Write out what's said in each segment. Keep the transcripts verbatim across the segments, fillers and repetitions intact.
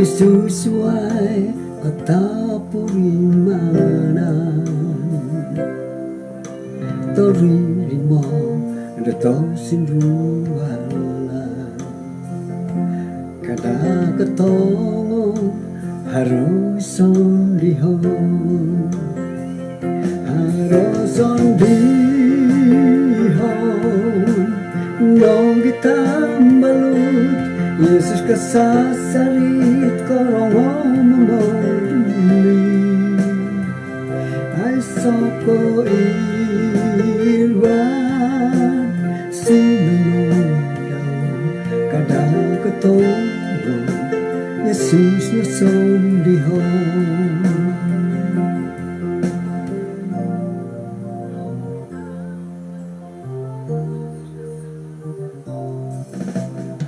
Yesus wai katapurimanan, torimo do tosindualan. Kada kotongo haro i sondihon, haro sondihon nogi tambalut. Yesus kasasarit, korongou momoduli. Aiso koilaan sinonondau, kada kotongo Yesus no sondihon.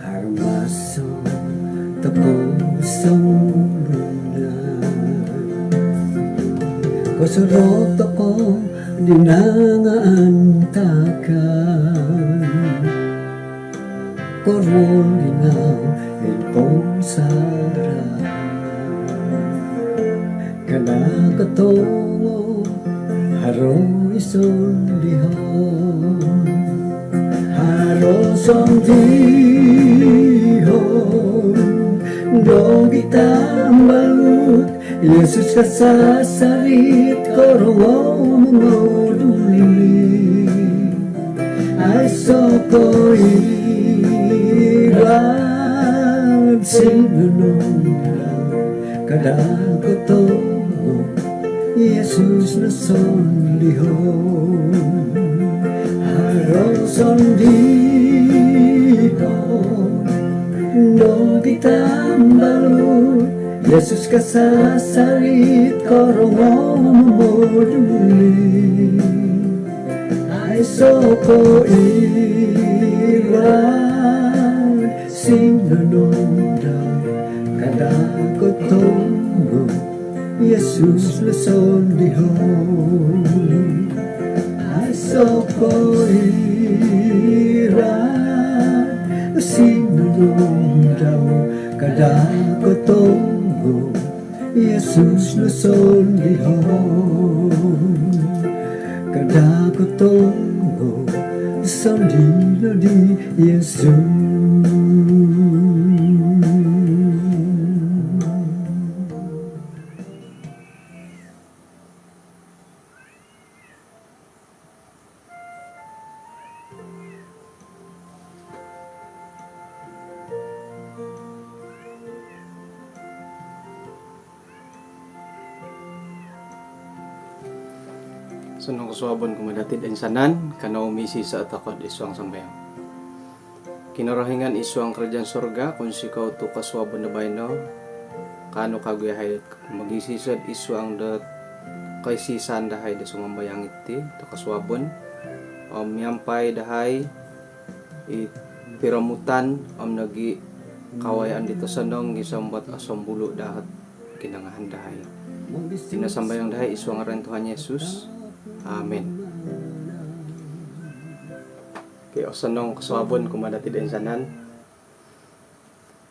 Haro maso tokou songulun, kosorou tokou di nangaantakan, koruol ginau id pomusarahan. Kada kotongo haro i sondihon, haro sondihon nogi tambalut. Yesus kasasarit, korongou momoduli. Aiso koilaan sinonondau, kada kotongo Yesus no sondihon. Haro sondihon nogi tambalut. Yesus kasasarit, korongou momoduli. Aiso koilaan sinonondau, kada kotongo Yesus no sondihon. Aiso koilaan sinonondau, kada kotongo Yesus no sondihon. Kada kotongo sondihon di Yesus. Osonong kosuabon kumaa dati toinsanan. Kanou misiso tokou id suang sambayang. Kinorohingan id suang kerajaan sorga, kounsikou tu kosuabon do baino kaanu kawagu yahai mogisiso id suang do koisisan dahai do sumambayang iti do kosuabon, om miampai dahai i piromutan om nogi kawayaan di tosonong gisom dot osombulu dahai kinongohon dahai. Iti no sambayang dahai id suang ngaran Tuhan Yesus. Amin. Okey, osonong kosuabon kumaa dati toinsanan.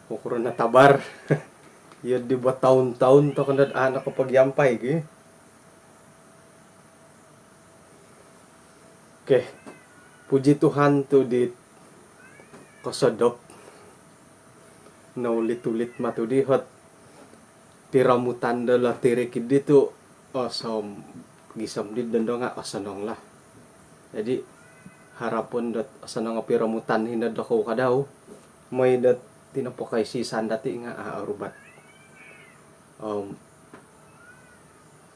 Ukuran na tabar. Iyo di bertahun-tahun tokou nod a' nokopogiampai gi. Okey. Puji Tuhan tu di kosodop. Noulit-ulit matu di hot piromutan do lotiri kidi tu osom, gisom di dondo nga osonong lah. Jadi harapon dot osonong o piromutan hino dokou kadau. Moi dot tinopo koisisan dati nga a' orubat. Om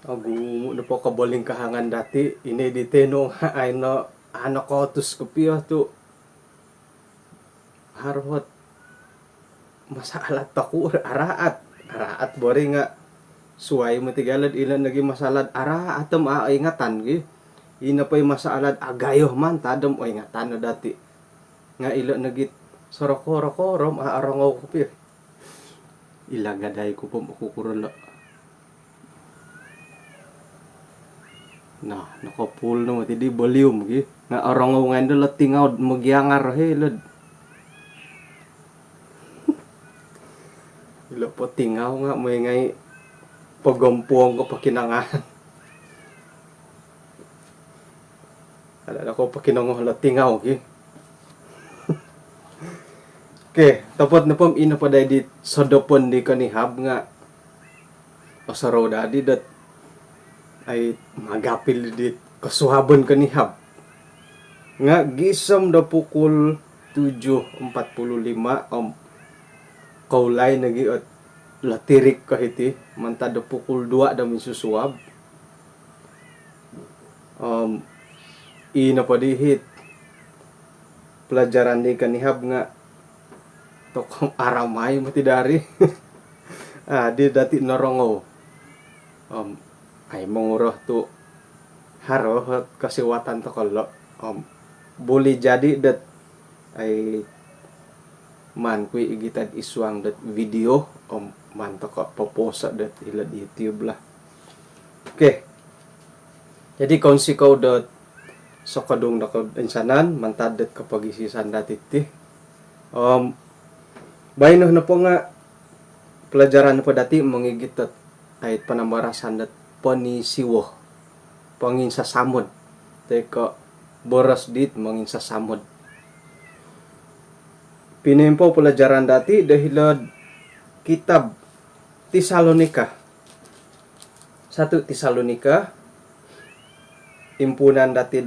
ogumu nopo kobolingkahangan dati, ini di tenu nga a' ino, a' nokootus kopio tu haro hot masalah toku araat. Araat bori nga suai moti gia lod ilo nogi masalah araat om a' oingatan gi. Ino po i masalah agayo mantad om oingatan no dati. Nga ilo nogi sorokoro-koro om a' orongou kopio. Ilo gadai ku po om oku kuro lo. Nah, nokopul no moti di volume gi. Nga orongou ngai ndo lo tingaud mogiangar he lod. Ilo potingau nga' moi ngai' pogompuong ko pokinongohan. Ada' do ko pokinongoh lo tingau ki. Okey, topot nopo om ino po dai di sodopon di konihab nga' osorou dadi dot ai magapil di kosuabon konihab. Nga' gisom do pukul tujuh empat puluh lima om koulai nogi ot lotirik ko hiti mantad do pukul dua do minsusuab. Om ino po di hit pelajaran di konihab nga' tokou aramai moti dari. Ah, di dati norongou. Om ai monguro tu haro ot kosiwatan tokou lo. Om boleh jadi dot ai maan ku i' igitad id suang dot video om maan tokou poposo' dot hilo'd YouTube lah. Okey. Jadi kounsikou dot sokodung dokoyu toinsanan mantad dot kopogisisan dati ti. Om baino nopo nga' pelajaran nopo dati mongigit dot ai panambarasan dot ponisiwo, ponginsasamod, toi ko' boros dit monginsasamod. Pinoimpou pelajaran dati do hilo'd kitab Tesalonika. Satu Tesalonika, impuunan dati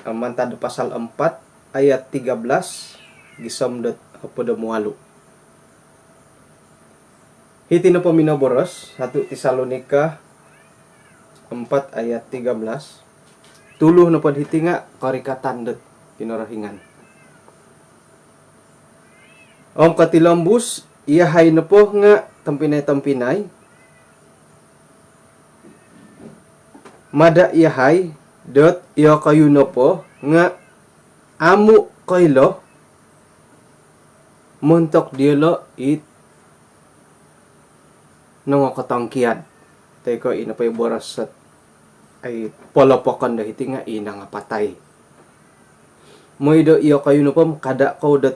mantad do pasal empat ayat tiga belas gisom dot hopod om walu. Hiti nopo minoboros, satu Tesalonika empat ayat tiga belas. Tulu nopo hiti nga' korikatan dot Kinorohingan. Om kotilombus, iyahai nopo nga' tompinai-tompinai, mada' iyahai dot iyokoyu nopo nga' amu' koilo montok diyolo' it nongokotongkiad. Toi ko' ino po i boros dot ai polopokon do hiti nga' i nangapatai. Moi do iyokoyu nopo om kada' kou dot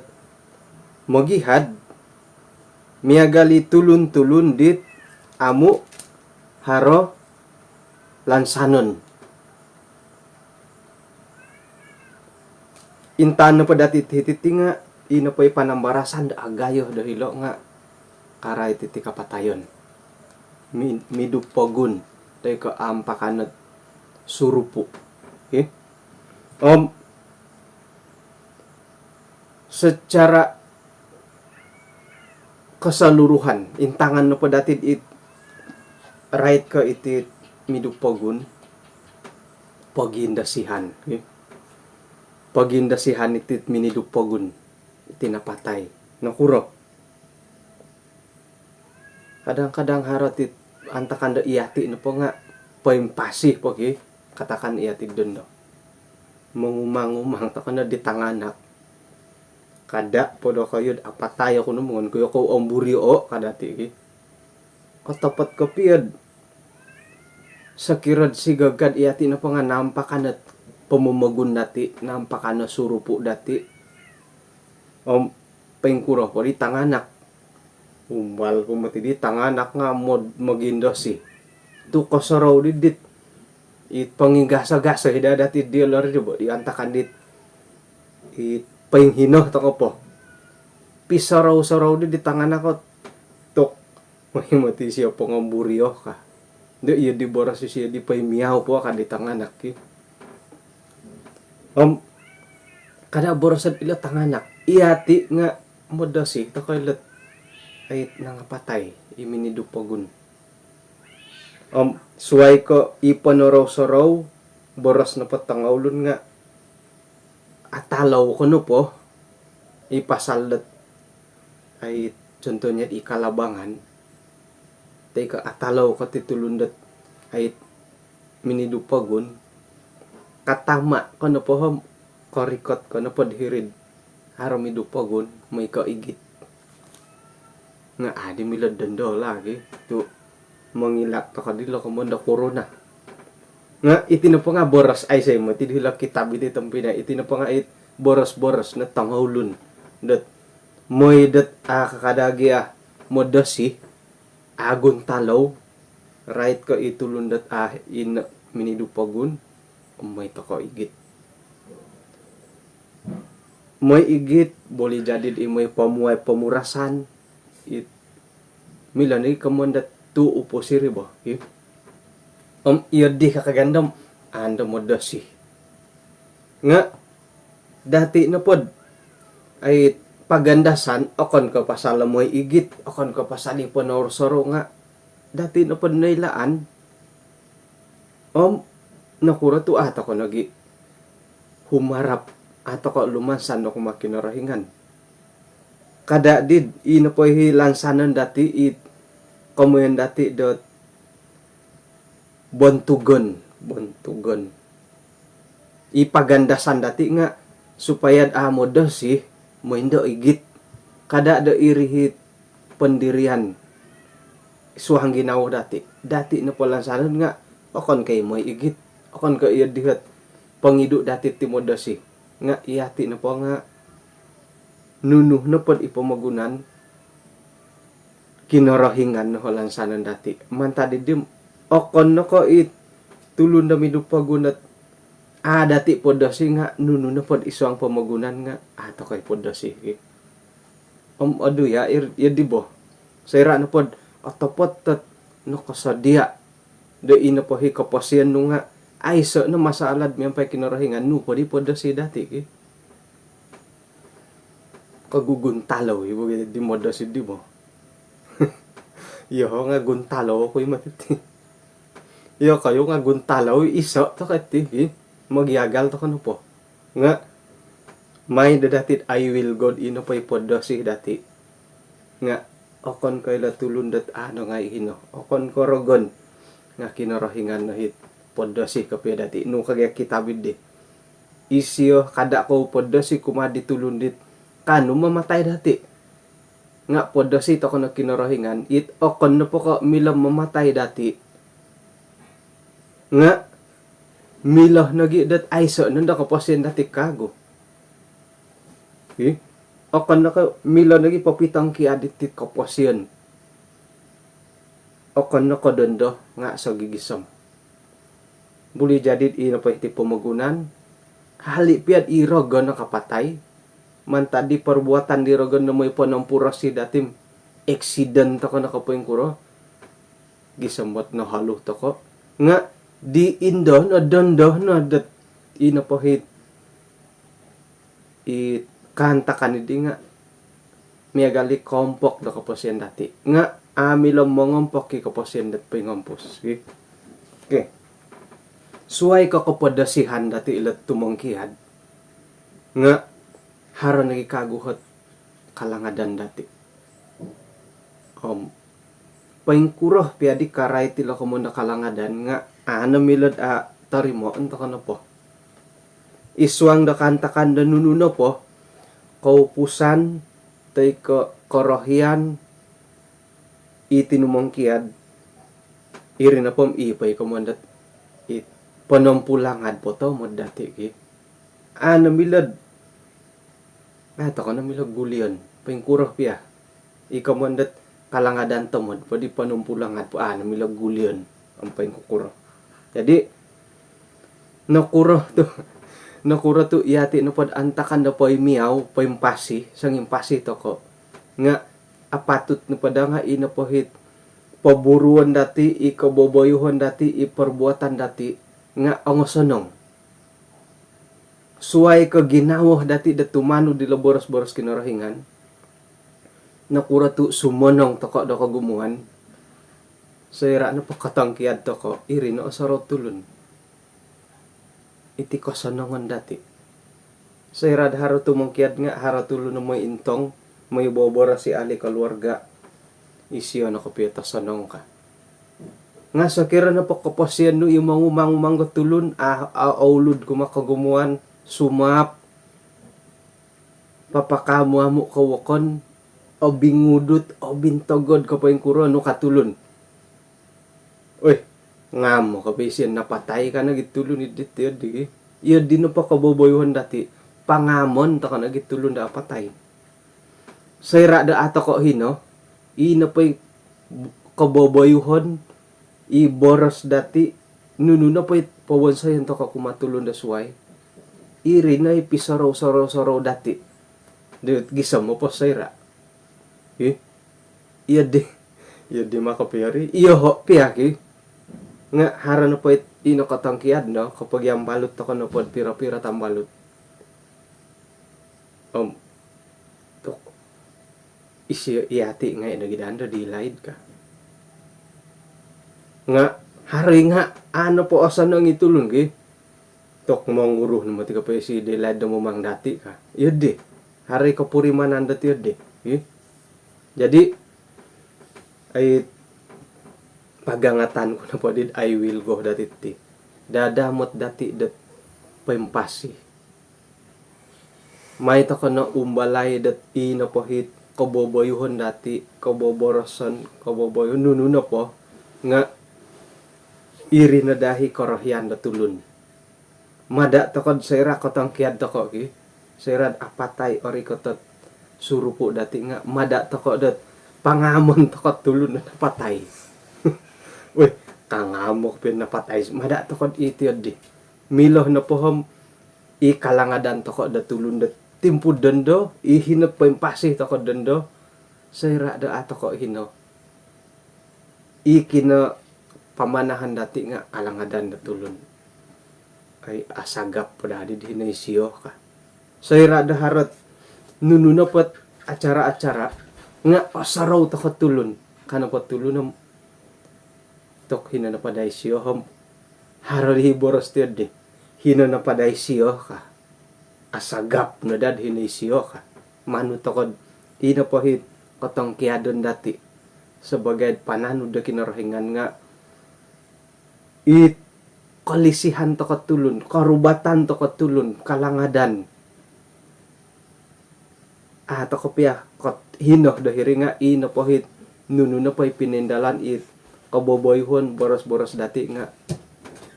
mogihad miagal i tulun-tulun dit amu' haro lansanon. Intangan nopo dati hiti ti nga' ino po i panambarasan do agayo do hilo' nga' karait iti kapatayon. Mi-, midop pogun toi ko' ampakan ot surupu'. Okey. Om secara keseluruhan, intangan nopo dati it rait ko' iti midop pogun, pogindosihan, okey. Pogindosihan iti minidop pogun, iti napatai. Nokuro? Kadang-kadang haro ti antakan do iyati' nopo nga' poimpasi po ki, katakan iyati' dondo. Mongumang-umang toko no di tanganak. Kada' po dokoyu'd apatai oku no, mongon ku yokou omburi o' ka dati' ki. Otopot kopio'd sokiro'd sigaga'd iyati' nopo nga' naampakan ot pomomogun dati', naampakan o surupu' dati'. Om poingkuro po di tanganak. Umbal po moti di tanganak nga' mod-, mogindosi. Tu' kosorou di dit it pongigaso-gaso i daa dati' diyolo' ri di bo, di antakan dit it poinghino toko po. Pisorou-sorou di dit tanganak ot tu' moi moti isio pongomburi o' ka. Ndo iyo di boros isio di poimiau po ka di tanganak ki. Om kada' boroso'd ilo tanganak, iyati' nga' modosi toko ilo't ait nangapatai i minidop pogun. Om suwai ko' i ponorou-sorou, boros nopo tongoulun nga' atalou ko nopo i pasal dot ai contohnya i kalabangan, toi ko' atalou ko ti tulun dot ai minidop pogun, katama' ko nopo om korikot ko nopo'd hiri'd haro midop pogun, moi ko' igit. Nga' adi milo'd dondo lagi tu' mongilak toko dilo komoyon do korona. Nga' iti nopo nga' boros, aiso i moti dilo kitab iti tompinai, iti nopo nga' it boros-boros no tongoulun dot moi dot a' kakadagi a' modosi, agun talou, rait ko i tulun dot a' ino minidu pogun, moi toko' igit. Moi igit, boleh jadi'd i moi pomuai pomurasan, it milo nogi' komoyon dot tuu' upo siri bo, ki. Om iyo di kakagandom, ando modosi. Nga' dati' nopod ai pagandasan, okon ko' pasal moi igit, okon ko' pasal i ponour-souru, nga' dati' nopod noilaan. Om nokuro tu' a' toko' nogi' humarap, a' toko' lumansan do kumaa Kinorohingan. Kada' did, i nopo i lansanon dati', i komoyon dati' dot bontugon, bontugon. I pagandasan dati' nga' supaya'd a' modosi, moi ndo igit. Kada' do iri i pendirian suang ginawo dati'. Dati' nopo lansanon nga' okon ko' i moi igit, okon ko' iyo di ot pongidu' dati' ti modosi. Nga' iyati' nopo nga' nunu nopod i pomogunan, Kinorohingan no o lansanon dati'. Mantad iddi, okon no ko' i tulun do midu pogun ot a' dati' podosi nga' nunu nopod i suang pomogunan nga' a' toko' i podosi, ki. Om odu ya, ir-, iyo di bo. Soira' nopod otopot ot nokosodia' do i nopo i koposion nu nga' aiso' no masaala'd miampai Kinorohingan, nu po di podosi dati', ki. Koguguntalou i bo di modosi di bo. Iyoho' nga' guntalou oku i mati ti. Iyokoyu nga' guntalou, iso' toko' ti, ki. Mogiagal toko' nopo. Nga' mai do dati'd ai will God i nopo i podosi dati'. Nga' okon ko' ilo tulun dot a' no ngai' hino. Okon ko' rogon. Nga' Kinorohingan no i podosi kopio dati'. Nu ka gia kitab iddi. Isio, kada' kou podosi kumaa di tulun dit kaanu mamatai dati'. Nga' podosi toko' no Kinorohingan it okon nopo ko' milo mamatai dati'. Nga' milo nogi' dot aiso' nondo koposion dati' kaagu. Hi? Okon no ko' milo nogi' popitongkiad iti koposion. Okon no ko' dondo nga' sogigisom. Buli jadi'd i nopo iti pomogunan, hali' pia'd i rogon nakapatai, mantad di perbuatan di rogon no moi ponompurosi dati'm eksiden toko' no ko' poingkuro, gisom dot noholu toko'. Nga' di indo no, dondo no dot i nopo it i kaantakan iddi nga' miagal i kompok do koposion dati'. Nga' a' milo mongompok i koposion dot poingompus. Okey. Okey. Suwai ko' kopodosihan dati' ilo'd tumongkiad. Nga' haro nogi' kaagu ot kalangadan dati'. Om poingkuro pia di karait ilo komoyon do kalangadan nga' a' no milo'd a' torimoon toko' nopo. I suang do kaantakan do nunu nopo koupusan toi ko' korohian i tinumongkiad, iri nopo om i po i komoyon dot i ponompulangad po tomod dati', ki. A' no milo'd a' toko' no milo gulion, poingkuro pia. I komoyon dot kalangadan tomod po di ponompulangad po, a' no milo gulion om poingkukuro. Jadi, nokuro tu', nokuro tu' iyati' nopod antakan do poimiau, poimpasi, songimpasi toko'. Nga' apatut nopo daa nga' i nopo it poburuon dati', i koboboyuhon dati', i perbuatan dati' nga' ongosonong. Suwai ko' ginawo dati' do tumanud ilo boros-boros Kinorohingan, nokuro tu' sumonong toko' do kogumuan, soira' nopo kotongkiad toko', iri no o sorou tulun. Iti kosonongon dati'. Soira'd haro tumongkiad nga' haro tulun o moi intong, moi boboros i ahli keluarga, isio no kopio tosonong ka. Nga' sokiro nopo koposion nu i mongumang-umang do tulun, a, a, oulud kumaa kogumuan, sumaap, papakaamu-amu' ko' wokon, obingudut, obintogod ko' poingkuro, nu ka tulun. Oi, ngam ko' po isio napatai ka nogi' tulun iddi, iyo di. Iyo di nopo koboboyuhon dati', pangamon toko' nogi' tulun do apatai. Soira' do a' toko' hino, i nopo i koboboyuhon i boros dati', nunu nopo i powonsoyon toko' kumaa tulun do suwai, iri no i pisorou-sorou-sorou dati' di gisom opo soira'. Ih, iyo di, iyo di mako piya ri, iyoho' piya ki. Nga' haro nopo i nokotongkiad no, kopogiambalut toko' nopod piro-piro tambalut. Om tok, isio iyati' ngai' nogi dando di laid ka. Nga' haro i nga' a' nopo osonong i tulun ki. Tok, monguru no moti kopio isio di laid do momang dati' ka. Iyo di, haro i kopurimanan dot iyo di. Ih. Jadi, ai, pagangatan ku nopo di, I will go dati' ti, dadamot dati' dot poimpasi. Mai toko' no umbalai dot i nopo hit koboboyuhon dati', koboboroson, koboboyuhon nunu nopo, nga' iri no daa i korohian do tulun. Mada' toko'd soira' kotongkiad toko' ki, soira'd apatai orikot ot surupu' dati' nga' mada' toko' dot pangamon toko' tulun napatai. Wih, kangamo kopio napatai, mada' toko'd iti oddi. Milo nopo om i kalangadan toko' do tulun do timpu'd dondo, i hino poimpasi toko' dondo, soira' do a' toko' hino, i kinopamanahan dati' nga' kalangadan do tulun. Ai, asagap po daa di hino isio ka. Soira' do harot nunu nopo't acara-acara nga' osorou toko' tulun. Ka nopo tulun om, tok, hino nopo daa isio om, haro di boros ti oddi, hino nopo daa isio ka. Asagap no daa'd hino isio ka. Manu toko'd i nopo hit kotongkiadon dati' sabagai'd pananud do Kinorohingan nga' i kolisihan toko' tulun, korubatan toko' tulun, kalangadan. A' toko' piya kot hino do hiri nga' i nopo hit nunu nopo i pinoindalan it koboboyuhon, boros-boros dati' nga'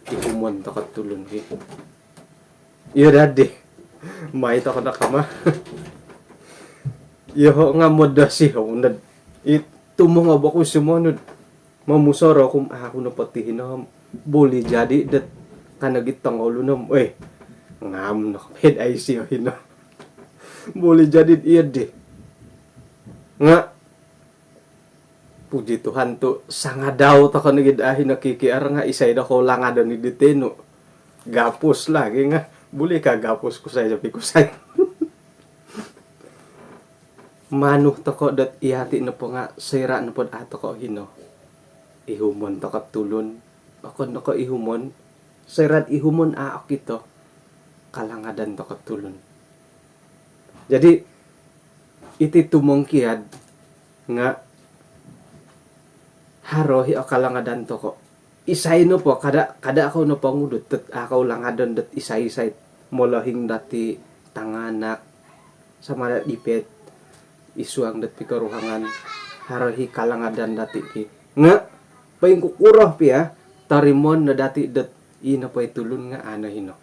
ihumon toko' tulun ki. Iyo daddi. Mai toko' no kama. Iyoho' nga' modosi ho nod i tumongob oku sumonod. Momusorou ku om, a' ku nopo ti hino om, buli jadi dot ka nogi tongoulun om, weh, ngam no kopio'd a' isio hino. Buli jadi'd iyo di. Nga' puji Tuhan tu' sangadau toko' nogi'd a' hino K K R nga' isai do koulangadon i di tinu. Gapus lagi nga', buli ka gapus kusai tapi kusai. Manu toko' dot iyati' nopo nga' soira' nopod a' toko' hino, ihumon toko' tulun. Okon no ko' ihumon, soira'd ihumon a' okito, kalangadan toko' tulun. Jadi, iti tumongkiad nga' haro hi o kalangadan toko'. Isai nopo, kada', kada' kou nopo ngudut dot a' kou langadon dot isai-isai, molohing dati', tanganak, sama ada' dipet, i suang dot pikoruhangan, haro hi kalangadan dati' ki. Nga' poingkukuro piya, torimoon no dati' dot i nopo i tulun nga' a' no hino.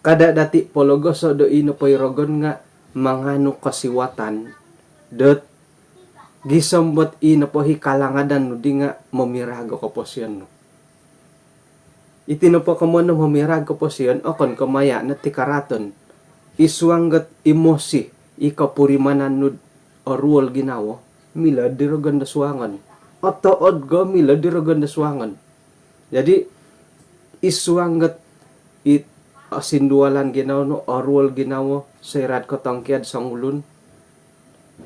Kada' dati' pologoso' do i nopo i rogon nga' manganu kosiwatan dot gisom dot i nopo hi kalangadan nu di nga' momiraag o koposion nu. Iti nopo komoyon do momiraag koposion, okon ko' maya' no ti karaatan. I suang dot i mosi, i kopurimanan nu'd oruol ginawo, milo'd di rogon do suangon. Otood ko' milo'd di rogon do suangon. Jadi, i suang dot i osindualan ginawo nu, oruol ginawo, soira'd kotongkiad songulun,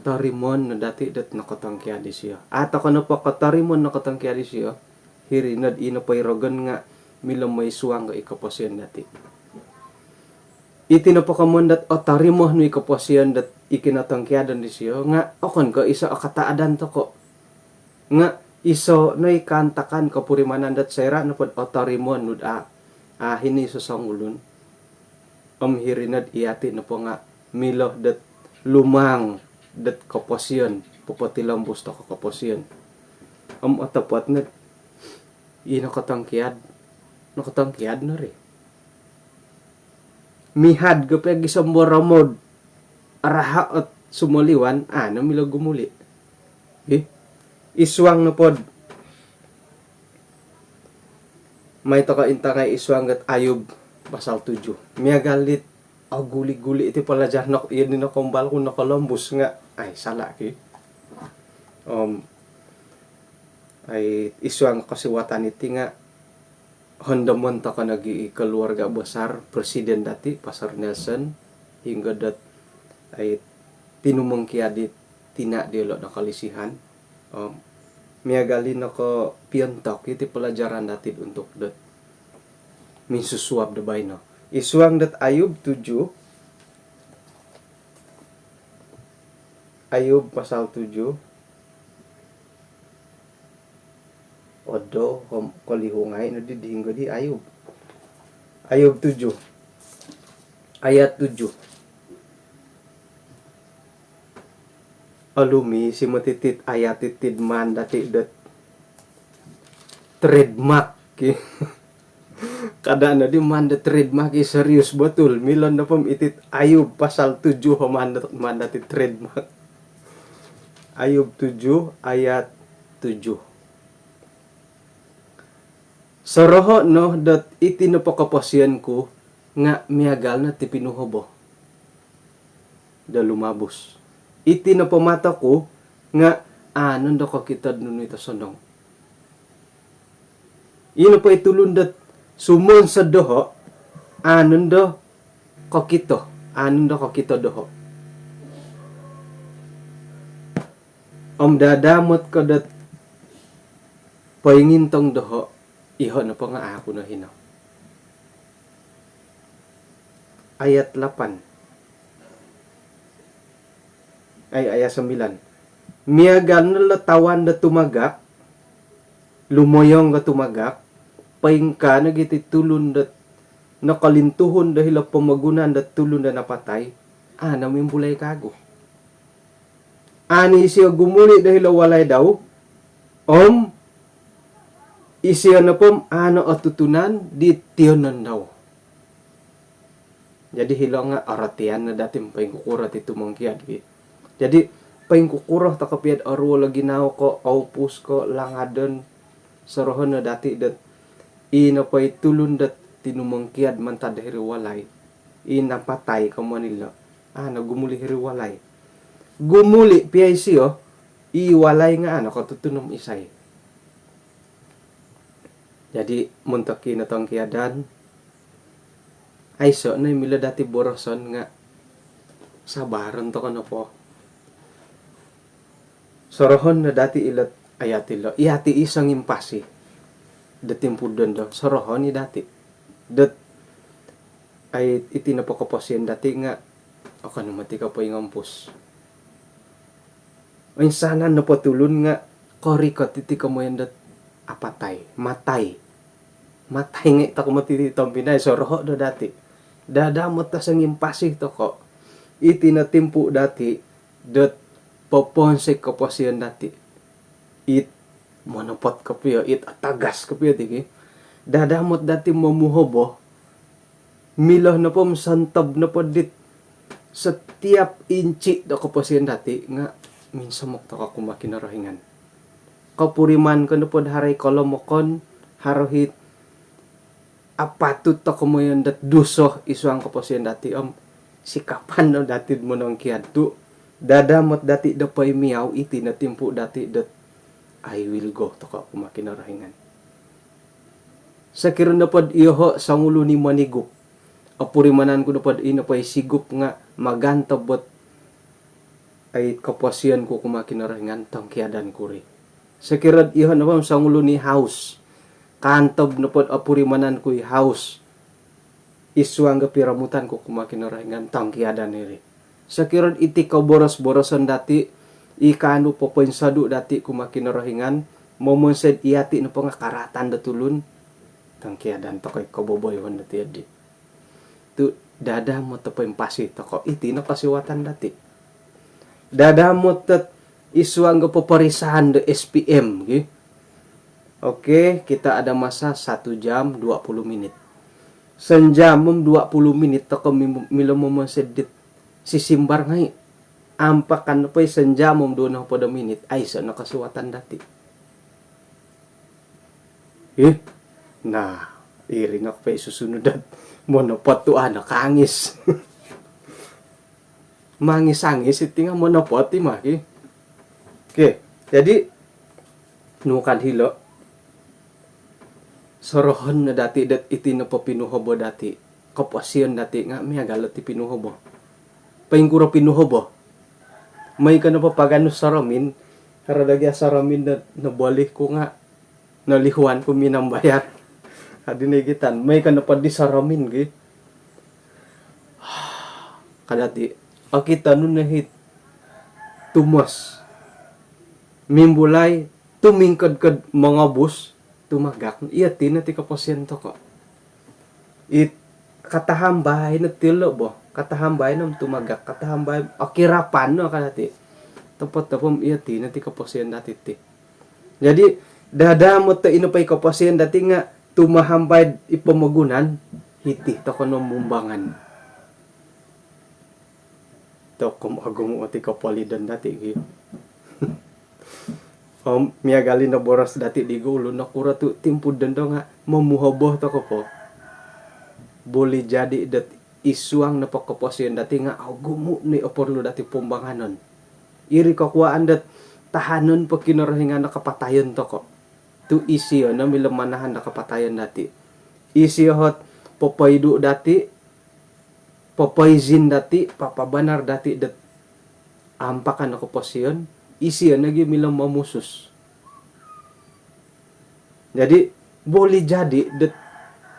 torimoon no dati' dot nokotongkiad isio. A' toko' nopo kotorimoon nokotongkiad isio, hiri nod i nopo i rogon nga' milo moi suang ko' i koposion dati'. Iti nopo komoyon dot otorimo nu i koposion dot i kinotongkiadon disio nga' okon ko' iso' o kataadan toko'. Nga' iso' no i kaantakan kopurimanan dot soira' nopod otorimo nu'd a', a' hino iso' songulun, om hiri nod iyati' nopo nga' milo dot lumang dot koposion, popotilombus toko' koposion. Om otopot nod i nokotongkiad, nokotongkiad no ri. Mihad kopio gisom do romou'd araha' ot sumoliwan, a' no milo gumuli'. Id suang nopo d mai toko intangai id suang dot Ayub pasal tujuh. Miagal dit oguli-guli iti pelajar nok, iyo di nokoumbal ku nokolombus nga, ai, salah ki. Om, ai, id suang kosiwatan iti nga hondomon toko nogi i keluarga besar presiden dati, Pastor Nelson, hinggo dot, ai, tinumongkiad di tina diolo nokolisihan. Om, miagal di nokopiontok iti pelajaran dati untuk dot minsusuab do baino. Id suang dot Ayub tujuh, Ayub pasal tujuh. Odo, om, kolihungai no di, di hinggo di Ayub. Ayub tujuh. Ayat tujuh. Olumis i moti tit ayat iti maan dati dot trademark ki. Kada no di maan dot trademark ki, serius betul. Milo nopo om iti Ayub pasal tujuh maan dot, maan dati trademark. Ayub tujuh ayat tujuh. Soroho no dot iti nopo koposion ku nga miagal no ti pinuhobo do lumabus. Iti nopo mato ku nga a' nondo kokito do nunu i tosonong. Ino po i tulun dot sumonsod doho, a' nondo kokito, a' nondo kokito doho. Om dadamot ko dot poingintong doho, iho nopo nga a' ku no hino. Ayat lapan. Ai, ayat sembilan. Miagal no lo tawan do tumagak, lumoyong do tumagak, poingkaa nogi ti tulun dot nokolintuhun do hilo pomogunan dot tulun do napatai, a' no mimbulai kagu. A' no isio gumuli do hilo walai dau, om isio nopo om a' no otutunan di tiyonon dau. Jadi hilo nga orotian no dati poingkukuro ti tumongkiad ki. Jadi poingkukuro toko pia do oruol o ginawo ko, oupus ko, langadon, sorohon no dati dot i nopo i tulun dot tinumongkiad mantad hiri walai, i napatai komoyon ilo, a' no gumuli hiri walai. Gumuli pia isio, i walai nga a' no kotutun om isai. Jadi montok i no tongkiadan, aiso no i milo dati boroson nga sabaron toko nopo. Sorohon no dati ilo ayat ilo. Iyati i songimpasi do timpu dondo, sorohon i dati dot, ai, iti nopo koposion dati nga okon no moti ko poingompus. Oinsanan nopo tulun nga korikot iti komoyon dot apatai, matai. Matai ngai toko moti ti tompinai, soroho do dati. Dadamot do songimpasi toko. Iti no timpu dati dot poponsoi koposion dati. It monopot kopio, it atagas kopio ti ki. Dadamot dati momuhobo. Milo nopo om sontob nopo dit setiap inci do koposion dati nga minsomok toko kumaa Kinorohingan. Kopuriman ko nopo do haro i kolomokon, haro it apatut toko komoyon dot duso id suang koposion dati om sikapan no dati do monongkiad tu dadamot dati do poimiau, iti no timpu dati dot I will go toko kumaa Kinorohingan. Sokiro nopo do iyoho songulun i monigup, opurimanan ku nopo do i nopo i sigup nga magantob ot ai koposion ku kumaa Kinorohingan, tongkiadan ku ri. Sokiro do iyoho nopo songulun i haus, kaantob nopo do opurimanan ku i haus id suang do piromutan ku kumaa Kinorohingan, tongkiadan iri. Sokiro do iti koboros-boroson dati i kaanu popoinsodu dati kumaa Kinorohingan, momonsoi do iyati nopo nga karaatan do tulun, tongkiadan toko i koboboyoon dati adi. Tu dadamot do poimpasi toko, iti no kosiwatan dati. Dadamot dot id suang do poporisaan do S P M ki. Oke, kita ada masa satu jam dua puluh minit. Sonjam om dua puluh minit toko mi-, milo momonsoi dit sisimbar ngai. Ampakan nopo i sanjam om duo nohopod o minit, aiso no kosiwatan dati. Ih, nah, iri no kopio i susunud dot monopot tu ano kangis. Mangis-angis iti nga monopot i maki. Okey, jadi nu ka hilo, sorohon no dati dot iti nopo pinuhobo dati, koposion dati nga miagal dot i pinuhobo. Poingkuro pinuhobo? Moi ko nopo paganu soromin, haro dogi soromin no, noboli ku nga nolihuan ku minambayat. Adi no igitan, moi ko nopo di soromin gi. Ka dati, okito nu no hiti tumos. Mimbulai, tumingkod-kod mongobus, tumagak. Iyo ti no ti koposion toko. It, katahambai no ti lo bo. Katahambai no tumagak, katahambai, okirapan no ka dati. Topot-topot om iyo ti no ti koposion dati ti. Jadi, dada moto ino po i koposion dati nga tumahambai i pomogunan, hiti toko no mumbangan. Toko om ogumu oti kopolidon dati gi. Om miagal i no boros dati di gulu, nokuro tu timpu dondo nga momuhobo toko po. Buli jadi dot i suang nopo koposion dati nga ogumu no i oporlu dati pumbanganon. Iri kokuaan dot tahanon po Kinorohingan do kapatayon toko. Tu isio no milo manahan do kapatayon dati. Isio ot popoidu dati, popoizin dati, papabanar dati dot ampakan o koposion, isio nogi milo momusus. Jadi, buli jadi dot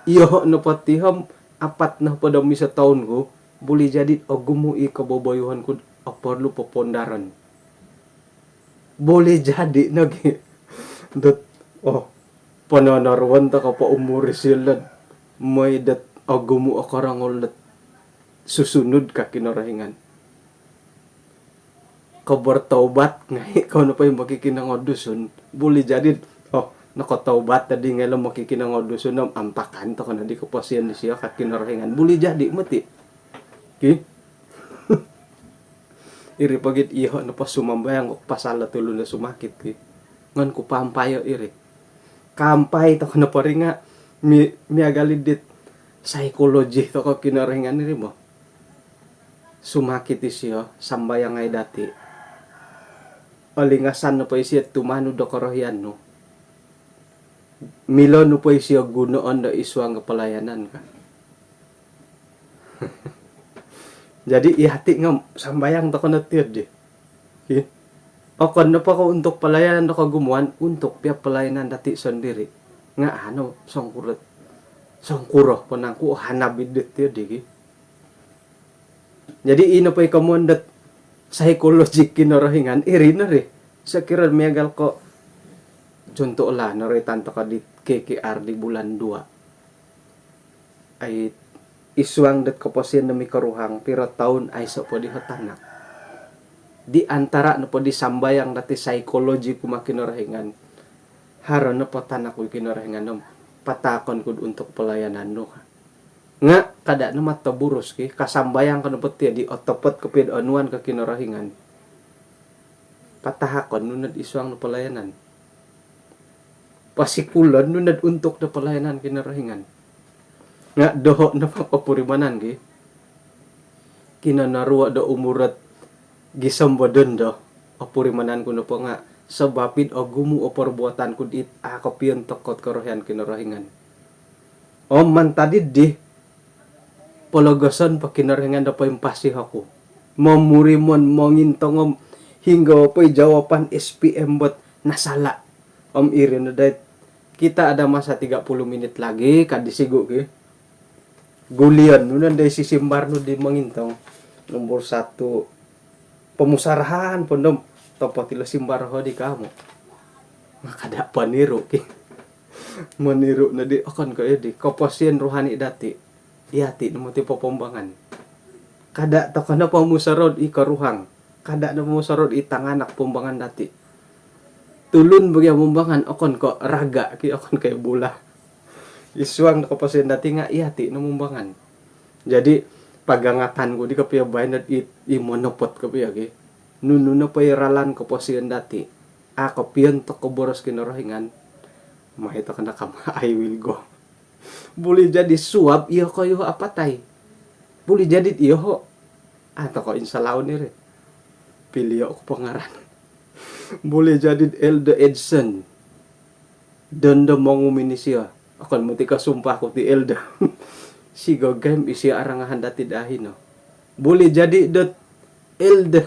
iyoho nopo ti om apat nohopod om iso toun ku, buli jadi ogumu i koboboyuhon ku, oporlu popondaron. Buli jadi nogi dot, oh, pononoruon toko po umur isio lo, moi dot ogumu o korongou dot susunud ka Kinorohingan. Ko bertaubat ngai, ko nopo i mokikinongou Dusun, buli jadi, oh, nokotaubat tadi ngai lo mokikinongou Dusun om ampakan toko nodi koposion disio ka Kinorohingan. Buli jadi moti. Ki? Iri po git iyoho nopo sumambayang ko pasal do tulun do sumakit ki. Ngan ku pampayo iri. Kampai toko nopo ri nga mi-, miagal i dit psikologi toko Kinorohingan iri mo. Sumakit isio, sambayang ngai dati. Olingasan nopo isio tumanud do korohian nu, milo nopo isio gunoon do i suang do pelayanan ka. Jadi, iyati nga sambayang toko no ti di. Ih. Okon nopo ko untuk pelayanan do kogumuan, untuk pia pelayanan dati sondiri. Nga anu, songkuro, songkuro po nangku, oh, hanab i dit ti di ki. Jadi, ino po i komoyon dot psikologi Kinorohingan, iri no ri. Sokiro miagal ko, contoh lah, noroitan toko di K K R di bulan dua. Ai, i suang dot koposion do mikoruhang, piro toun aiso po di ho tanak. Di antara nopo di sambayang dati psikologi kumaa Kinorohingan, haro nopo tanak ku Kinorohingan om, patahakon ku do untuk pelayanan nu. Nga, kada no mot toburus ki, kasambayang ko nopo ti di otopot kopio do onuan ko Kinorohingan. Patahakon nu nod i suang do pelayanan. Pasikulon nu nod untuk do pelayanan Kinorohingan. Nga doho nopo opurimanan ki. Kinonoruo do umur dot gisom bo dondo, opurimanan ku nopo nga, sabab id ogumu o perbuatan ku dit, a kopio ontokot korohian Kinorohingan. Om mantad id di, pologoson po Kinorohingan do poimpasi oku. Momurimon, mongintong om hinggo po i jawapan S P M bot nasala. Om iri no dait, kita ada masa tiga puluh minit lagi, ka di sigu ki. Gulion nu nondo i sisimbar nu di mongintong. Nombor satu, pomusarahan po ndo om, topot ilo simbar ho di kamu. Nga kada poniru ki. Moniru nodi, okon ko iyo di koposion rohani dati. Iyati no moti popombangan. Kada toko no pomusorou di koruhang. Kada no pomusorou di tanganak pombangan dati. Tulun bo gia mombangan, okon ko raga ki, okon ko bola. I suang do koposion dati nga iyati no mombangan. Jadi, pagangatan ku di kopio baino i, i monopot kopio ki. Nunu nopo i ralan koposion dati', a' kopiontok ko boros Kinorohingan, mai toko' no kama, I will go. Buli jadi suab iyokoyu apatai. Buli jadi'd iyoho'. A' toko' insalaun iri. Pilio' ku po ngaran. Buli jadi'd Elder Edson. Dondo mongumin isio. Okon moti ko sumpah ku ti Elder. Sigogaim isio arangahan dati' daa hino. Buli jadi dot Elder,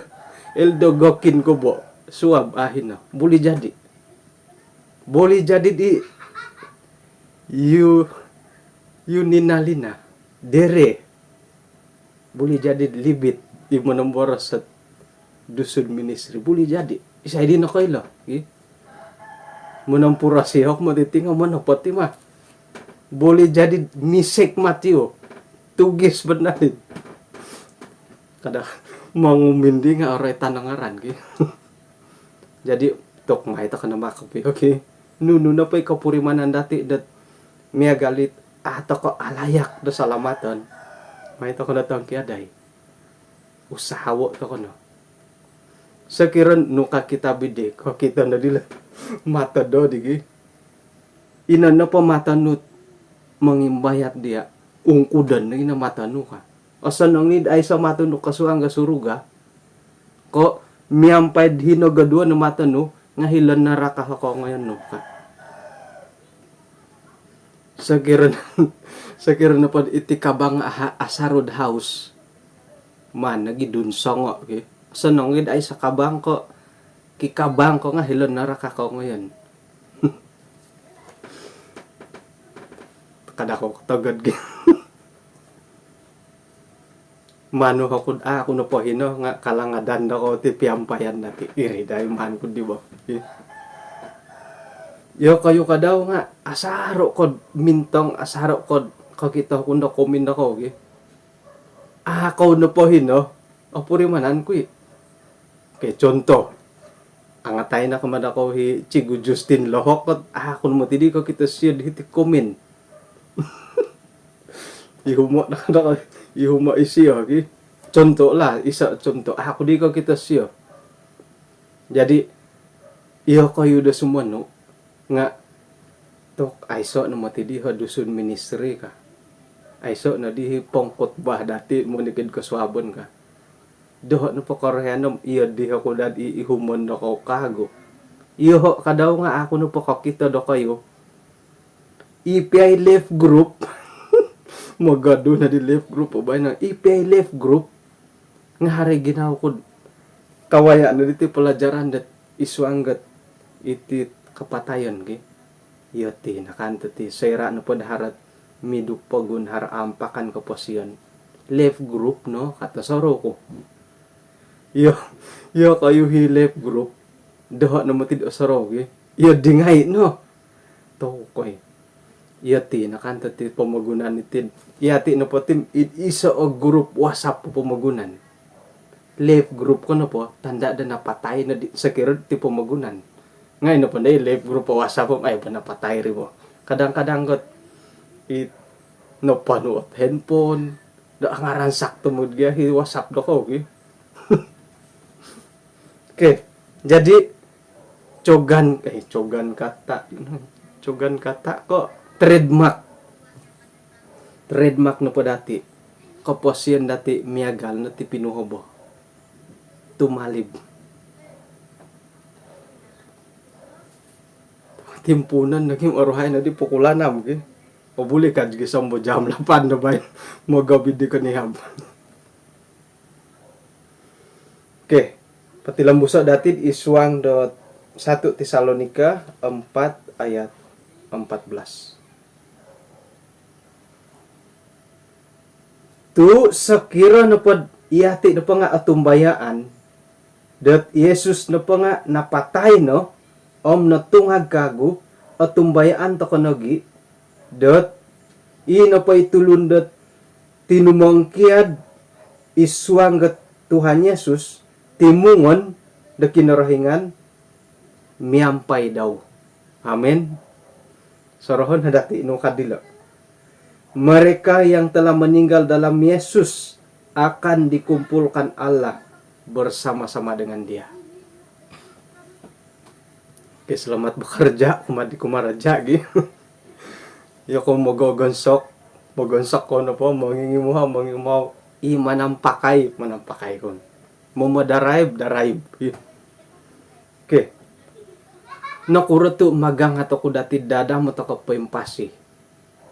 Elder Gokin ko bo. Suab a' hino. Buli jadi. Buli jadi di Yu, Yuninalina. Dere. Buli jadi Libit, i monomboros sid Dusun Ministry. Buli jadi. Isai di nokoilo, i? Monompuros ihok moti ti nga monopot i ma. Buli jadi Misek Matthew. Tugis benar i. Kada mongumin di nga oroitan o ngaran, ki. Jadi, tok mai toko' no makopi, oke. Nunu nopo i kopurimanan dati' dot miagal it a' toko' alayak do salamaton. Mai toko' no tongkiadai. Usahawo' toko' no. Sokiro nu ka kitab iddi, kokito no dilo. Mato do digi. Ino nopo mato nu mongimbayat diya', ungkudon no ino mato nu ka. Osonong id aiso mato nu kosuang do suruga. Ko' miampai'd hino goduo no mato nu, nga' hilo naraka o kongoyon nu ka. Sokiro, sokiro nopod iti kabang aha, asaru'd haus. Maan nogi' dun songo', ki. Osonong id aiso kabang ko', kikabang ko' nga' hilo naraka o kongoyon. Kada' ko kotogod gi. Manu oku'd a' oku nopo hino nga' kalangadan dokou ti piampaian dati'. Iri dai maan ku di bo. Iyokoyu kadau nga' asaru' kod mintong, asaru' kod kokito oku'd dokumen dokou gi. A' kou nopo hino, opurimanan ku i'. Oke, contoh. Angatai no kama dokou hi Cigu Justin Lohok, a' oku no moti di kokito sio di hiti komen. Ihumo' no dokou, ihumo' isio ki. Contoh lah, iso contoh. A' oku di kokito sio. Jadi, iyokoyu do sumonu nga' tok aiso' no moti di ho Dusun Ministry ka. Aiso' no di hi pongkutbah dati' monikid kosuabon ka. Doho' nopo korohian om iyo di ho kudaad i ihumon dokou kagu. Iyoho' kadau nga' a' oku nopo kokito dokoyu. I P I life group. Mogodu no di life group o baino. I P I life group. Nga' haro i ginawo ku'd kawaya' no diti palajaran dot isuang dot iti kapatayon ki. Iyo ti, nakan to ti, soira' nopod haro't miduk pogun, haro ampakan koposion. Life group no, ka tosorou ku. Iyo, iyokoyu hi life group. Doho' no moti'd osorou ki. Iyo di ngai' no. Tokoi. Iyo ti, nakan to ti pomogunan iti'd. Iyo ti nopo ti, i-, iso o group WhatsApp pomogunan. Life group ko nopo, tanda' do napatai no di, sokiro ti pomogunan. Ngai' nopo ndai life group o WhatsApp om, ai, bo napatai ri bo. Kadang-kadang got, i, noponu ot handphone, do ngaransak tomod gia hi WhatsApp dokou ki. Oke, jadi cogan, eh, cogan kata. Cogan kata ko' trademark. Trademark nopo dati'. Koposion dati' miagal no ti pinuhobo. Tumalib. Timpuunon nogi oruhai nodi pukul anam ki. O, buli ka gisom bo jam lapan do baino. Mogobi di konihab. Oke. Potilombuso' dati'd isuang dot satu Tesalonika empat ayat empat belas. Tu' sokiro nopod iyati' nopo nga' otumbayaan dot Yesus nopo nga' napatai no om notungag kagu, otumbayaan toko' nogi' dot i nopo i tulun dot tinumongkiad isuang dot Tuhan Yesus, timungon do Kinorohingan miampai dau. Amin. Sorohon no dati' nu ka dilo'. Mereka yang telah meninggal dalam Yesus akan dikumpulkan Allah bersama-sama dengan Dia. Oke, selamat bekerja, kumaa di kumaraja gi. Yoku mogogonsok, mogonsok kou nopo, mongingimuhau, mongingimuhau. I manampakai, manampakai kou. Momodaraib, daraib. Oke. Nokuro tu magangat oku dati dadamot toko poimpasi?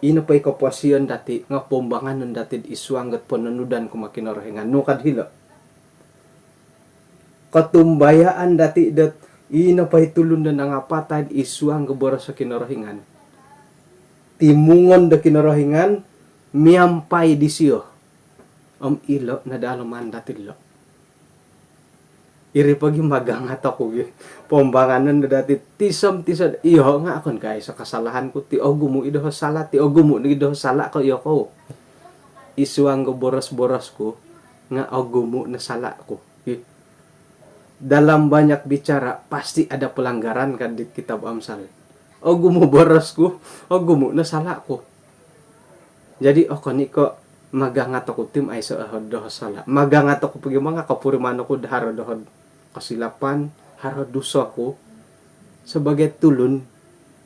Ino po i koposion dati nga poumbanganon dati id suang dot pononudan kumaa Kinorohingan. Nu kad hilo? Kotumbayaan dati dot ino po i tulun do nangapatai id suang do boros do Kinorohingan, timungon do Kinorohingan miampai disio. Om ilo no daa loman dati lo. Iri pogi magangat oku gi. Poumbanganon do dati tiso om tiso. Iyo nga okon ko aiso kasalahan ku ti, ogumu i doho sala ti, ogumu no i doho sala ko, iyo kou. Id suang do boros-boros ku nga ogumu no sala ku. Ih. Dalam banyak bicara pasti ada pelanggaran, kan, di kitab Amsal. Ogumu boros ku, ogumu no sala ku. Jadi okon i ko magangat oku ti om aiso doho sala. Magangat oku pogi manga kopuriman oku do haro doho kosilapan, haro duso ku. Sebagai tulun,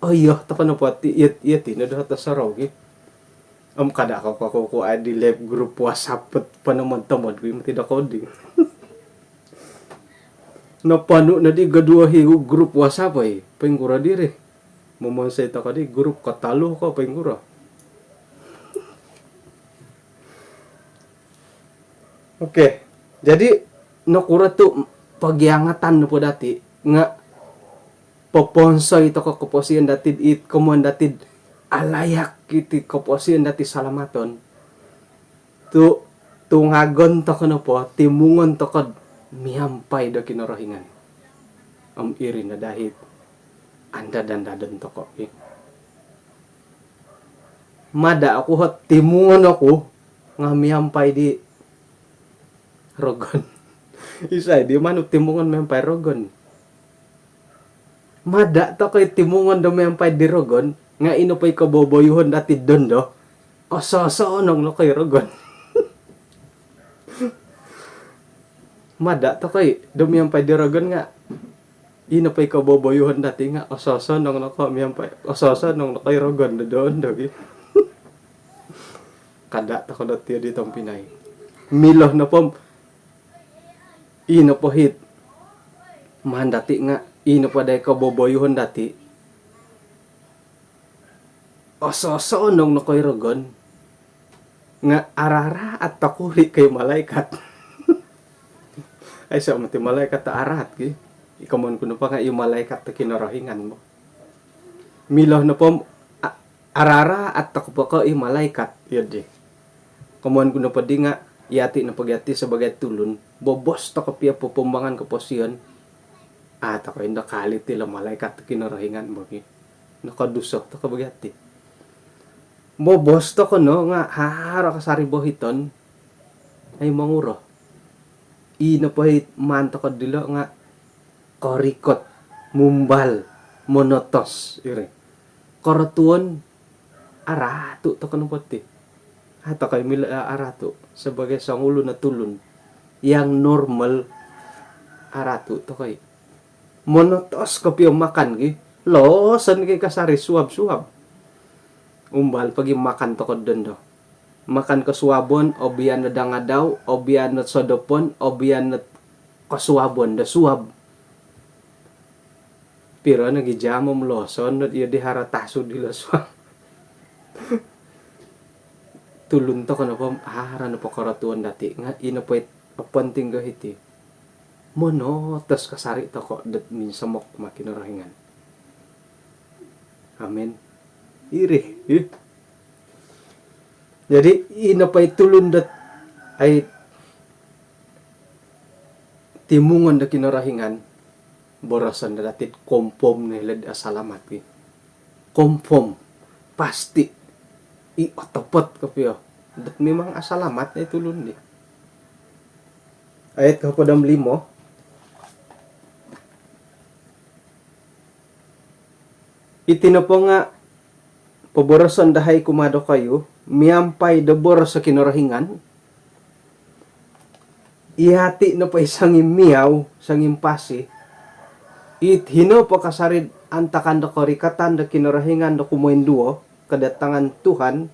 oyo toko nopo ti, iyo, iyo ti no doho tosorou gi. Om kada ko, ko, ko, ko, ai di live group WhatsApp pet, ponomod-tomod ku i mati do coding. Noponu no di goduo hi group WhatsApp, oi. Poingkuro diri? Momonsoi toko di group kotolu ko, poingkuro? Oke. Jadi, nokuro tu pogiangatan nopo dati nga poponsoi toko koposion dati it komoyon dati alayak iti koposion dati salamaton. Tu tungagon toko nopo, timungon toko miampai do Kinorohingan. Om iri no daa it andad-andadon toko, ih. Mada oku hot timungon oku nga miampai di rogon. Isai di manu timungon miampai rogon? Mada toko i timungon do miampai di rogon, nga ino po i koboboyuhon dati dondo, oso-osonong no ko i rogon. Mada toko i do miampai di rogon nga ino po i koboboyuhon dati nga oso-osonong no ko miampai, oso-osonong no ko i rogon do dondo gi. Kada toko dot iyo di tompinai. Milo nopo om ino po it maan dati nga ino po daa i koboboyuhon dati, oso-osonong no ko i rogon, nga araraat toko ri ko i malaikat. Aiso mati malaikat do araat ki. I komoyon ku nopo nga i malaikat do Kinorohingan bo. Milo nopo om, a-, araraat toko po ko i malaikat, iyo di. Komoyon ku nopo di nga, yati nopo gia ti sebagai tulun, bobos toko pia popoumbangan koposion, a toko indo kaalit ilo malaikat do Kinorohingan bo ki. Nokoduso toko bo gia ti. Bobos toko no nga haro kasari bohiton, ai monguro. I nopo it maan toko dilo nga korikot, mumbal, monotos, iri. Korotuon, aratu toko nopo ti. A toko i milo, a, aratu. Sebagai songulun o tulun yang normal, aratu toko i. Monotos kopio makan gi. Loson gi kasari suab-suab. Umbal pogi makan toko dondo. Makan kosuabon, obian no dangadau, obian no sodopon, obian no kosuabon do suab. Piro nogi jam om loson no iyo di haro tasu dilo suab. Tulun toko nopo om haro nopo korotuon dati nga ino po it oponting do hiti. Monotos kasari toko dot minsomok kumaa Kinorohingan. Amin. Iri, ih. Jadi, ino po i tulun dot ai timungon do Kinorohingan, boroson do dati it confirm no ilo do asalamat ki. Confirm, pasti. I otopot kopio dot memang asalamat no i tulun di. Ayat kohopod om limo. Iti nopo nga poboroson dahai kumaa dokoyu miampai do boros do Kinorohingan, Iyati' nopo i sangimiau, sangimpasi, it hino po kasari'd antakan do korikatan do Kinorohingan do kumoinduo, kedatangan Tuhan,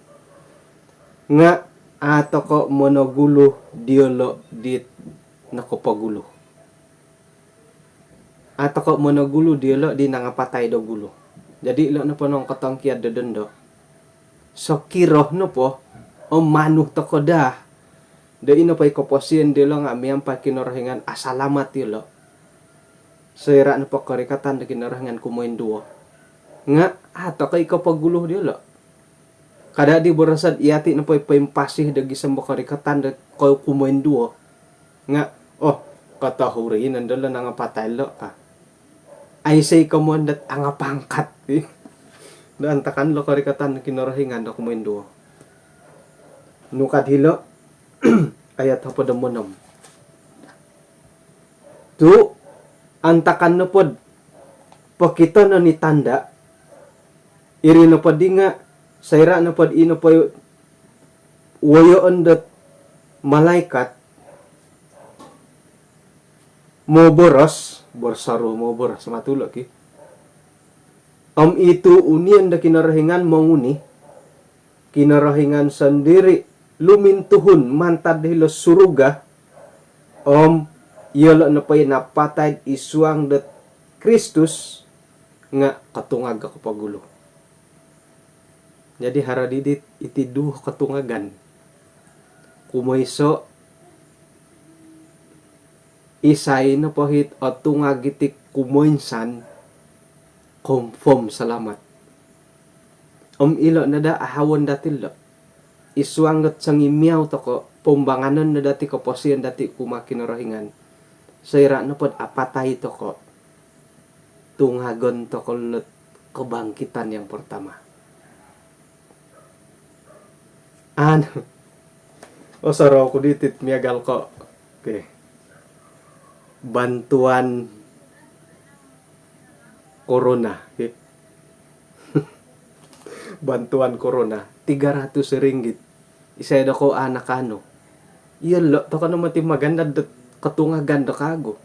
nga' a' toko' monogulu diyolo' dit nokopogulu. A' toko' monogulu diyolo' di nangapatai do gulu. Jadi' ilo' nopo nongkotongkiad do dondo, sokiro nopo om manu toko' daa do ino po i koposion diyolo' nga' miampai Kinorohingan, asalamat iyolo'. Soira' nopo korikatan do Kinorohingan kumoinduo, nga' a' toko' i kopogulu diyolo'. Kada' di boroso'd iyati' nopo i poimpasi do gisom do korikatan do ko- kumoinduo nga', oh, kotohuri nondo lo' nangapatai lo' ka. Aiso i komoyon dot angapangkat do antakan lo' korikatan do Kinorohingan do kumoinduo. Nukad hilo', ayat hopod om onom. Tu' antakan nopod pokitonon i tanda', iri nopoddi nga' soira' nopod ino po i woyoon dot malaikat moboros, borsaru moboros, matulo' ki. Om i tuunion do Kinorohingan monguni, Kinorohingan sondiri' lumintuhun mantad hilo' suruga, om iyolo' nopo i napatai'd isuang dot Kristus nga' kotungag o kopogulu. Jadi' haro didi iti duo kotungagan. Kumoiso', isai nopo hit otungag iti kumoinsan, confirm salamat. Om ilo' no daa ahawon dati' lo'. Isuang dot sangimiau toko', poumbanganon no dati' koposion dati' kumaa Kinorohingan. Soira' nopod apatai toko', tungagon toko' lo't kebangkitan yang pertama. An, osorou ku diti't miagal ko', okey, bantuan korona, okey. Bantuan korona, tiga ratus ringgit. Isai do ko' a' nakaanu? Iyolo' toko' no moti magandad dot kotungagan do kagu.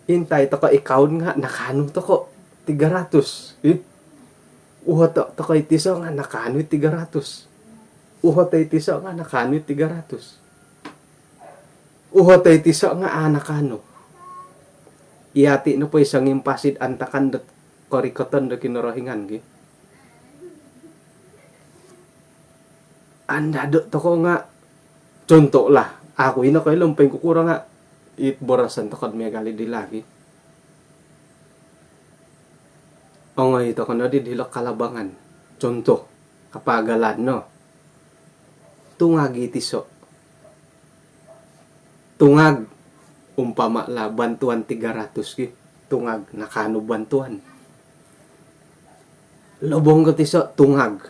Intai toko' i kaun nga' nakaanu toko' tiga ratus. Ih. Uhoto' toko' i tiso' nga' nakaanu i tiga ratus. Uhoto' i tiso' nga' nakaanu i tiga ratus. Uhoto' i tiso' nga' a' nakaanu. Iyati' nopo i songimpasi'd antakan dot korikoton do Kinorohingan ki. Andado' toko' nga', contoh lah, aku ino koilo poingkukuro nga' it boroson toko'd miagal iddi lagi. Ongoi toko' noddi dilo' kalabangan. Contoh, kapaagalan no. Tungag i tiso'. Tungag, umpama' lah bantuan tiga ratus ki. Tungag, nakaanu bantuan. Lobong ko tiso', tungag.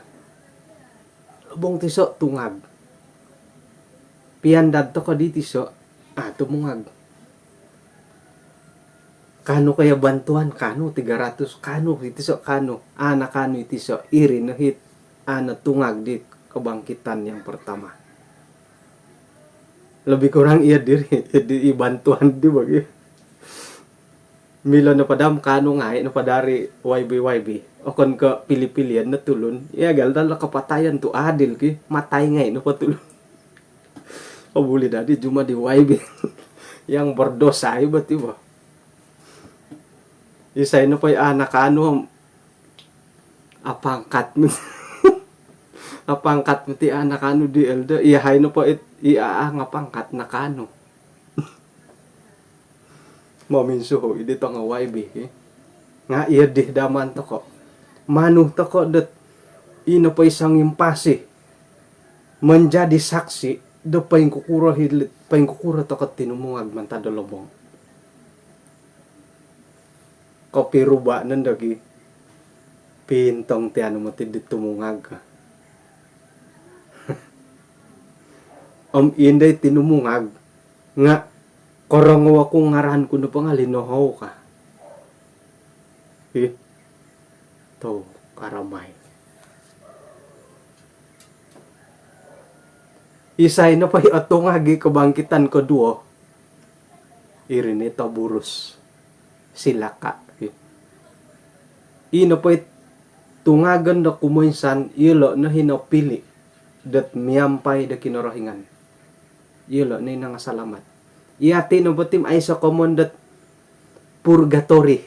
Lobong tiso', tungag. Piandad toko' di tiso', a' tumungag. Kaanu ko iyo bantuan, kaanu tiga ratus, kaanu i tiso', kaanu. A' nakaanu i tiso', iri no hit a' notungag di kebangkitan yang pertama. Lebih kurang iyo diri, di i bantuan di bagi. Milo nopo daa om kaanu ngai' nopo dari Y B Y B. Okon ko' pili-pilion no tulun. Miagal daa lo kapatayon tu' adil ki, matai ngai' nopo tulun. Oh, buli dadi juma di Y B. Yang berdosa i bo ti bo. Isai nopo i a' nakaanu om apangkat moti. Apangkat moti a' nakaanu di elder. Iyahai nopo it i a' ngapangkat nakaanu. Mominsuhu' iddi tongo Y B ki. Nga' iyo dih daa maan toko'. Manu toko' dot ino po i songimpasi menjadi saksi do poingkukuro hi-, poingkukuro toko' tinumungag mantad do lobong. Kopiruba' nondo gi, pintong ti anu moti di tumungag ka. Om indai tinumungag nga' korongou oku ngaran ku nopo nga' linohou ka. Ih. Tou karamai. Isai nopo i otungag i kebangkitan koduo, iri no i toburus, silaka. I nopo i tungagon do kumoinsan, iyolo' no i nopili' dot miampai do Kinorohingan. Iyolo' no i nangasalamat. Iyati' nopo ti aiso' komoyon dot purgatori.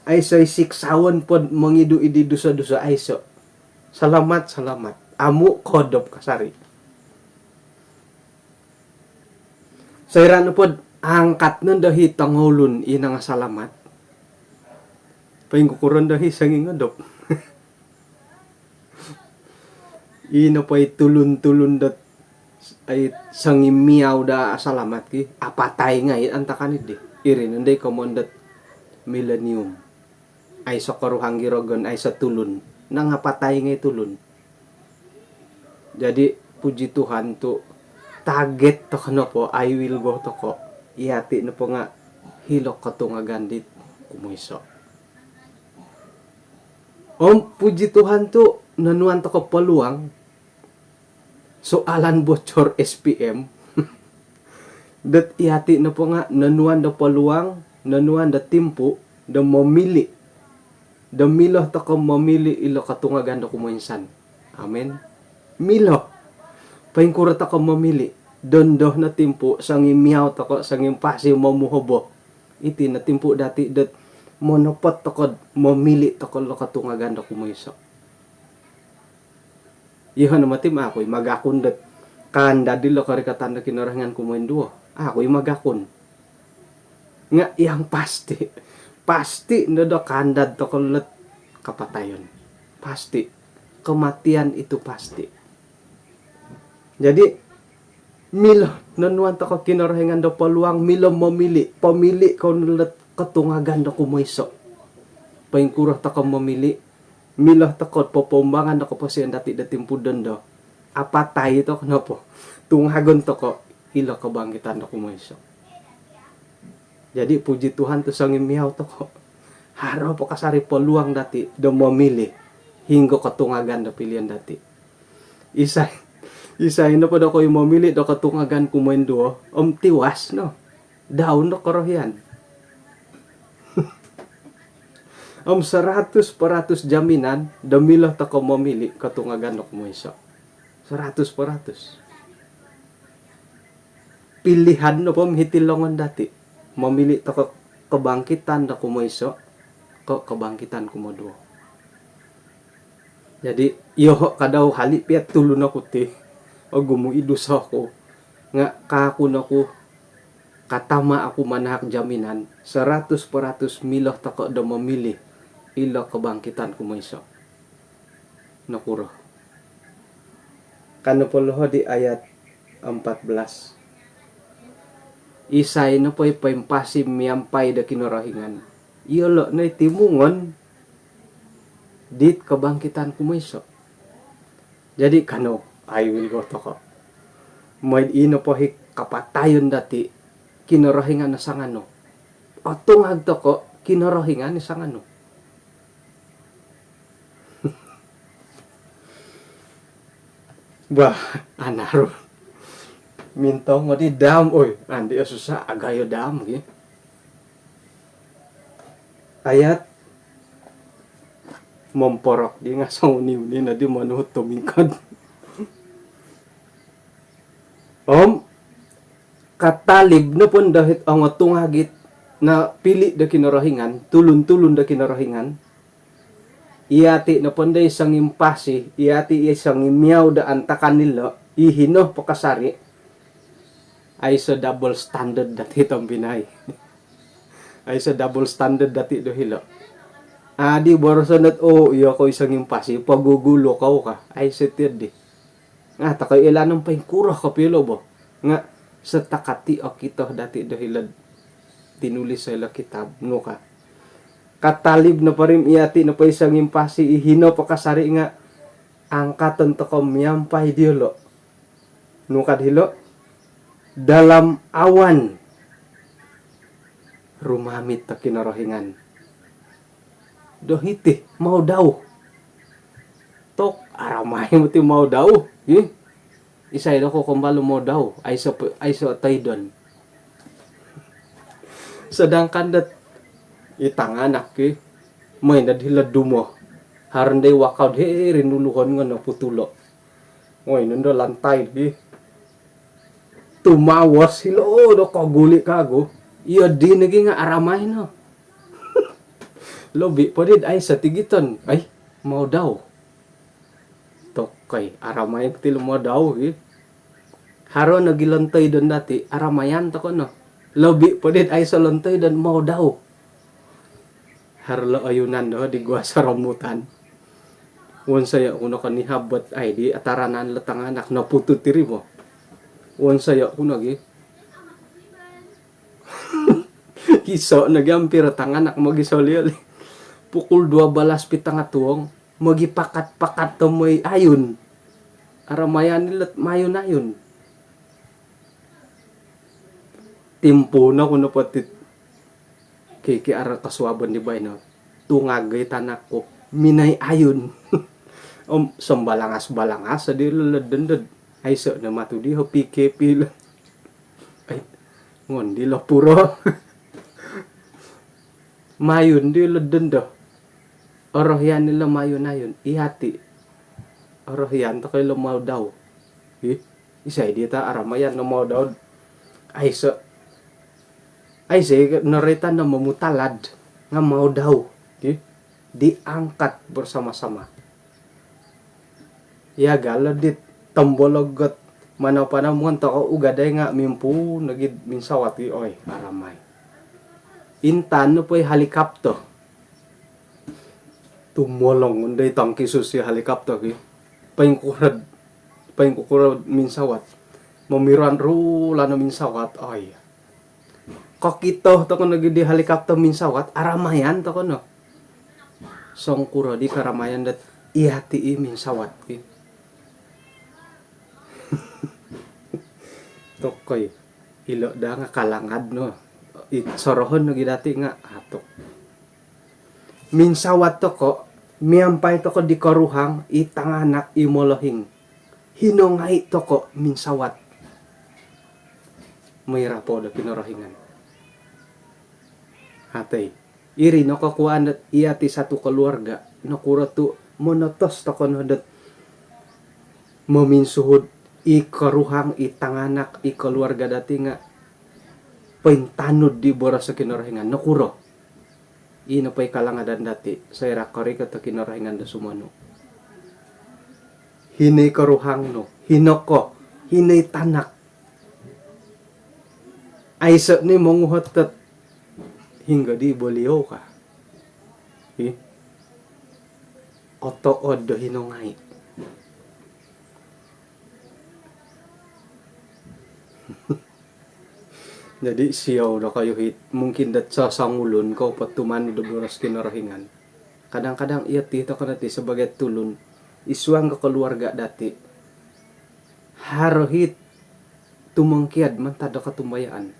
Aiso' i siksaon pod mongidu' i di duso-duso, aiso'. Salamat, salamat. Amu' kodop kasari'. Soira' nopod aangkat nondo i tongoulun i nangasalamat, poingkukuro ndo i songingodop? I nopo i tulun-tulun dot ai songimiau do asalamat ki, apatai ngai' antakan iddi. Iri nondo i komoyon dot milenium. Aiso' koruhang i rogon, aiso' tulun. Nangapatai ngai' tulun. Jadi, puji Tuhan tu' target toko' nopo, I will go toko'. Iyati' nopo nga' hilo' kotungagan dit kumoiso'. Om puji Tuhan tu' nonuan toko' peluang, soalan bocor S P M. Dot iyati' nopo nga' nonuan do peluang, nonuan do timpu' do momili'. Do milo toko' momili' ilo kotungagan do kumoinsan. Amin. Milo. Poingkuro toko' momili'? Dondo no timpu', songimiau toko', songimpasi momuhobo. Iti no timpu' dati' dot monopot toko'd momili' toko' lo kotungagan do kumoiso'. Iyoho' no moti, a' oku i' magakun dot kaandad ilo korikatan do Kinorohingan kumoinduo. A' oku i' magakun. Nga' yang pasti, pasti nondo kaandad toko' lot kapatayon. Pasti. Kematian itu pasti. Jadi, milo nonuan toko' Kinorohingan do peluang, milo momili', pomili' kou no lot kotungagan do kumoiso'. Poingkuro toko' momili', milo toko' popoumbangan do koposion dati' do timpu' dondo. Apatai toko' nopo, tungagon toko' ilo kebangkitan do kumoiso'. Jadi, puji Tuhan tu' songimiau toko'. Haro po kasari' peluang dati' do momili' hinggo kotungagan do pilion dati'. Isai, isai nopo do kou i' momili' do kotungagan kumoinduo, om tiwas no. Dau no korohian. Om seratus peratus jaminan do milo toko' momili' kotungagan do kumoiso'. Seratus peratus. Pilihan nopo om hiti longon dati'. Momili' toko' kebangkitan do kumoiso' ko' kebangkitan kumoduo. Jadi, iyoho' kadau hali' piya tulun oku ti, ogumu' i duso ku. Nga' kaakun oku, katama' oku manahak jaminan, seratus peratus milo toko' do momili' ilo kebangkitan kumoiso'. Nokuro? Ka nopo loho' di ayat empat belas. Isai nopo i poimpasi miampai do Kinorohingan, iyolo' no i timungon dit kebangkitan kumoiso'. Jadi kanou, I will go toko'. Moi'd ino po i kapatayon dati', Kinorohingan no sanganu. Otungag toko', Kinorohingan no sanganu. Bah, anaru. Mintong odi dam, oi, andi' o susah, agayo dam, gi. Ayat momporok di nga' songuni-uni nodi monuhut tumingkod. Om katalib nopo ndo hit ongo tungag it napili' do Kinorohingan, tulun-tulun do Kinorohingan, iyati' nopo ndo i songimpasi, iyati' i songimiau do antakan ilo', i hino po kasari', aiso double standard dati' tompinai. Aiso double standard dati' do hilo'. Adi' boroson dot, oo, iyokou i songimpasi, pogugulu kou ka. Aiso ti di. Nga' toko' ilaan om poingkuro kopio ilo' bo. Nga' setakat ti okito dati' do hilo'd tinulis ilo' kitab nu ka. Katalib nopo ri om iyati' nopo i songimpasi, i hino po kasari' nga' angkaton toko' miampai diyolo'. Nu kad hilo', dalam awan rumamit o Kinorohingan. Do hiti, mau dau. Tok, aramai moti mau dau, hi. Isai do kokombalu modau, aiso pe-, aiso toidon. Sedangkan dot i tanganak ki, moi nod hilo'd dumo. Haro ndai wakau'd hiri nuluhon nga noputulo'. Moi nondo lantai ki. Tumawas hilo do koguli' kagu. Iyo di nogi nga aramai no. Lobi' po di'd aiso tigiton. Ai, modau. Tokoi, aramai ti lo modau, hi. Haro nogi lontoidon dati', aramaian toko' no. Lobi' po di'd aiso lontoidon, modau. Haro lo oyunan do di gua sarambutan. Wonsoyo' ku no konihab ot, ai, di ataranan lo tanganak, noputut iri bo. Wonsoyo' ku nogi. Iso' nogi ampir tanganak mogisolioli. Pukul dua balas pitanga tuong, mogipakat-pakat do moi ayun. Aramaian ilo't mayun-ayun. Timpuun oku nopo ti, ki, ki, haro kosuabon di baino. Tungag i tanak ku minoi ayun. Om sombalangas-balangas di lo'd dondo. Aiso' no matu di ho P K P lo. Ai, ngondi lo puro. Mayun di lo'd dondo. Orohian ilo mayun-ayun. Iyati'. Orohian toko' ilo modau. Hi. Isai di ta aramaian no modau. Aiso'. Aiso' noroitan no momutalad. Nga modau. Hi. Diangkat bersama-sama. Iya galo dit tombolog ot manau-panau, mongon toko' ugadai nga' mimpuun nogi'd minsawat i, oi, aramai. Intaan nopo i helikopter. Tumolong ondo i tongkisus i helikopter ki. Poingkuro'd, poingkuro'd minsawat. Momiruan rulan o minsawat, oi. Kokito toko' nogi di helikopter minsawat, aramaian toko' no. Songkuro di karamaian dot iyati' i minsawat ki. Tokoi, ilo' daa nga kalangad no. I sorohon nogi dati' nga atuk. Minsawat toko', miampai toko' di koruhang, i tanganak, i molohing. Hino ngai' toko' minsawat. Moi rapo do Kinorohingan. Hatoi. Iri no kokuwaan dot iyati' satu keluarga. Nokuro tu' monotos toko' no dot mominsuhud i koruhang, i tanganak, i keluarga dati' nga' pointanud di boros o Kinorohingan. Nokuro? Ii nopo i kalangadan dati', soira' korikot o Kinorohingan do sumonu. Hino i koruhang nu, hino ko, hino i tanak. Aiso' ni monguhot dot hinggo di beliau ka. Hi. Otood do hino ngai'. Jadi, siou dokoyu hit, mungkin dot sosongulun kou po tumanud do boros Kinorohingan. Kadang-kadang iyo ti toko' no ti sebagai tulun, id suang ko keluarga dati'. Haro hit tumongkiad mantad do kotumbayaan.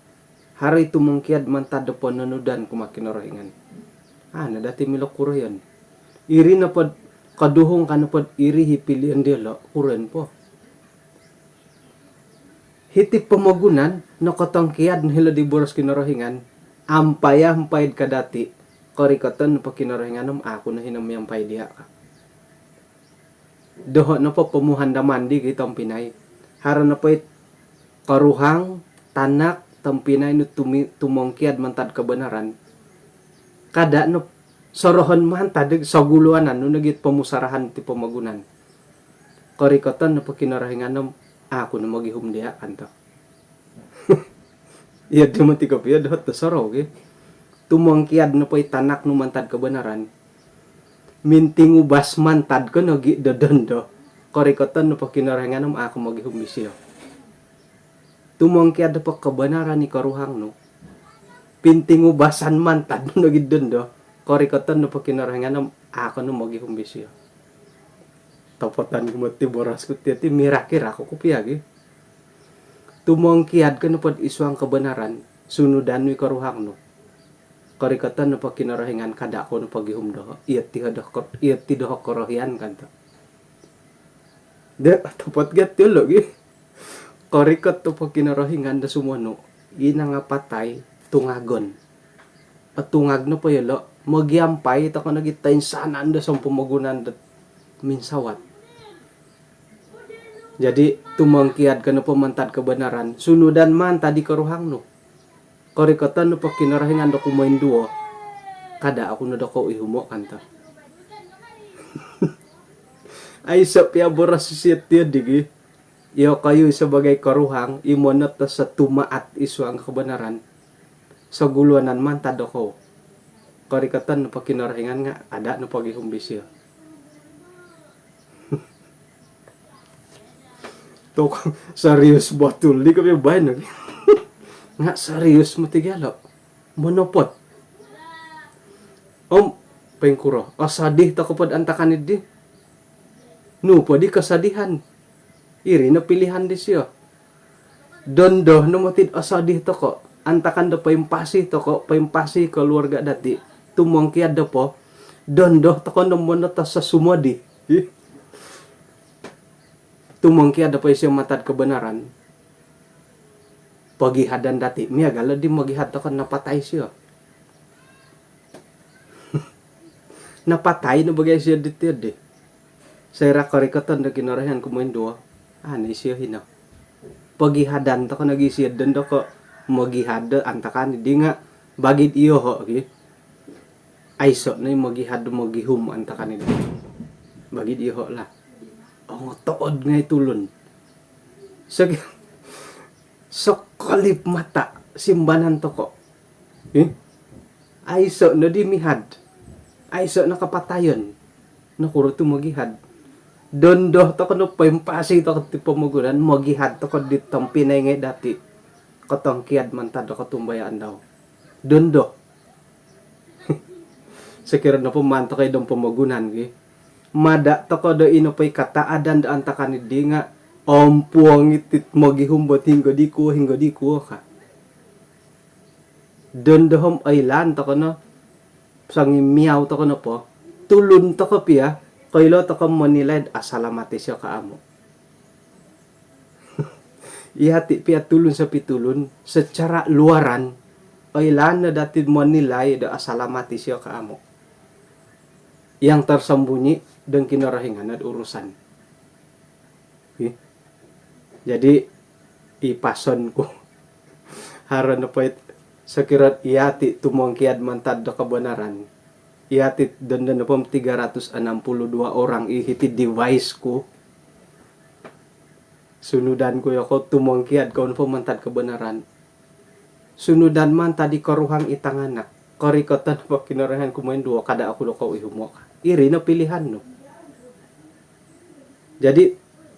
Haro i tumongkiad mantad do pononudan kumaa Kinorohingan. A' no dati' milo kuroyon. Iri nopod koduhung ka nopod iri i pilion diyolo', kuroyon po. Hiti pomogunan, nokotongkiad no hilo di boros Kinorohingan, ampai-ampai'd ka dati', korikoton nopo Kinorohingan om a' ku no hino miampai diya' ka. Doho' nopo pomuhandaman di gi tompinai. Haro nopo it koruhang, tanak, tompinai nu tumi-, tumongkiad mantad kabanaran. Kada' no sorohon mantad di soguluanan nu nogi it pomusarahan ti pomogunan. Korikoton nopo Kinorohingan om a' ku no mogihum diya' kanto. Iyo di moti kopio doho' do sorou gi. Tumongkiad nopo i tanak nu mantad kabanaran. Mintingubas mantad ko nogi do dondo. Korikoton nopo Kinorohingan om a' ko mogihum disio. Tumongkiad nopo kabanaran i koruhang nu. Pintingubasan mantad nu nogi dondo. Korikoton nopo Kinorohingan om a' ko no mogihum disio. Topotan ku moti boros ku ti, ti mirak-irak oku pia gi. Tumongkiad ko nopod id suang kabanaran, sunudan nu i koruhang nu. Korikoton nopo Kinorohingan kada' kou no pogihum doho', iyo ti doho' kor-, iyo ti doho' korohian kanto. De, topot gia ti ilo' gi. Korikot nopo Kinorohingan do sumonu, i nangapatai, tungagon. Otungag nopo yolo', mogiampai toko' nogi toinsanan do sompomogunan dot minsawat. Jadi, tumongkiad ko nopo mantad kabanaran, sunudan mantad di koruhang nu. Korikoton nopo Kinorohingan do kumoinduo, kada' oku no dokou ihumo' kanto. Aiso' piya boros isiyo tiyo digi. Iyokoyu sabagai koruhang, i monotos do tumaat id suang kabanaran, soguluonon mantad dokou. Korikoton nopo Kinorohingan nga' ada' no pogihum disiyo. Tu' serius botul di kopio baino. Nga' serius moti gia lo'. Monopot. Om poingkuro, osadih toko' pod antakan iddi. Nu poddi kosodihan? Iri no pilihan disiyo. Dondo no moti'd osadih toko', antakan do poimpasi toko', poimpasi koluarga' dati', tumongkiad do po, dondo toko' no monotos do sumodih. Tumongkiad do po isiyo mantad kabanaran, pogihadan dati', miagal oddi mogihad toko' napatai isiyo. Napatai no bagai isiyo diti oddi. Soira' korikoton do Kinorohingan kumoinduo, a' no isiyo hino. Pogihadan toko' nogi isiyo dondo ko' mogihad do antakan iddi nga' bagi'd iyoho' gi. Aiso' no i mogihad do mogihum antakan iddi. Bagi'd iyoho' lah. Ongotood ngai' tulun. Sek- Sokolip mata, simbanan toko'. Ih? Aiso' noddi mihad. Aiso' no kapatayon. Nokuro tu mogihad? Dondo toko' no poimpasi toko' ti pomogunan, mogihad toko' di tompinai ngai' dati'. Kotongkiad mantad do kotumbayaan dau. Dondo. Sokiro nopo maan toko' id pomogunan gi, mada' toko' do ino po i kataadan do antakan iddi nga' ompuong iti't mogihum bo ti hinggo di kuo, hinggo di kuo ka. Dondo om oilaan toko' no, sangimiau toko' nopo, tulun toko' piya, koilo toko' monilai'd asalamat isiyo ka amu'. Iyati' piya tulun sopitulun, secara luaran, oilaan no dati'd monilai do asalamat isiyo ka amu'. Yang tersembunyi dong Kinorohingan nod urusan. Ih. Jadi, i pason ku. Haro nopo it, sokiro't iyati' tumongkiad mantad do kabanaran. Iyati' dondo nopo om tiga ratus enam puluh dua orang i hiti'd device ku. Sunudan ku iyokoyu tumongkiad kou nopo mantad kabanaran. Sunudan mantad i koruhang i tanganak. Korikoton nopo Kinorohingan kumoinduo, kada' oku dokou ihumo' ka. Iri no pilihan nu. Jadi,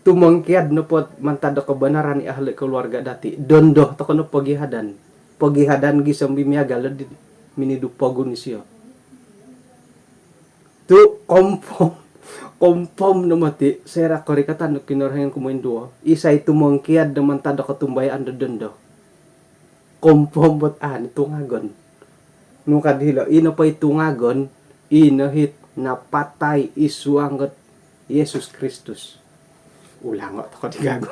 tumongkiad nopo mantad do kabanaran i ahli keluarga dati', dondo toko' no pogihadan. Pogihadan gisom i miagal oddi minidu pogun isiyo. Tu' confirm, confirm no moti', soira' korikoton do Kinorohingan kumoinduo, isai tumongkiad do mantad do kotumbayaan do dondo. Confirm bot a' ni tungagon. Nu kad hilo', ino po i tungagon, ino hit napatai id suang dot Yesus Kristus. Ulango' toko' di gago.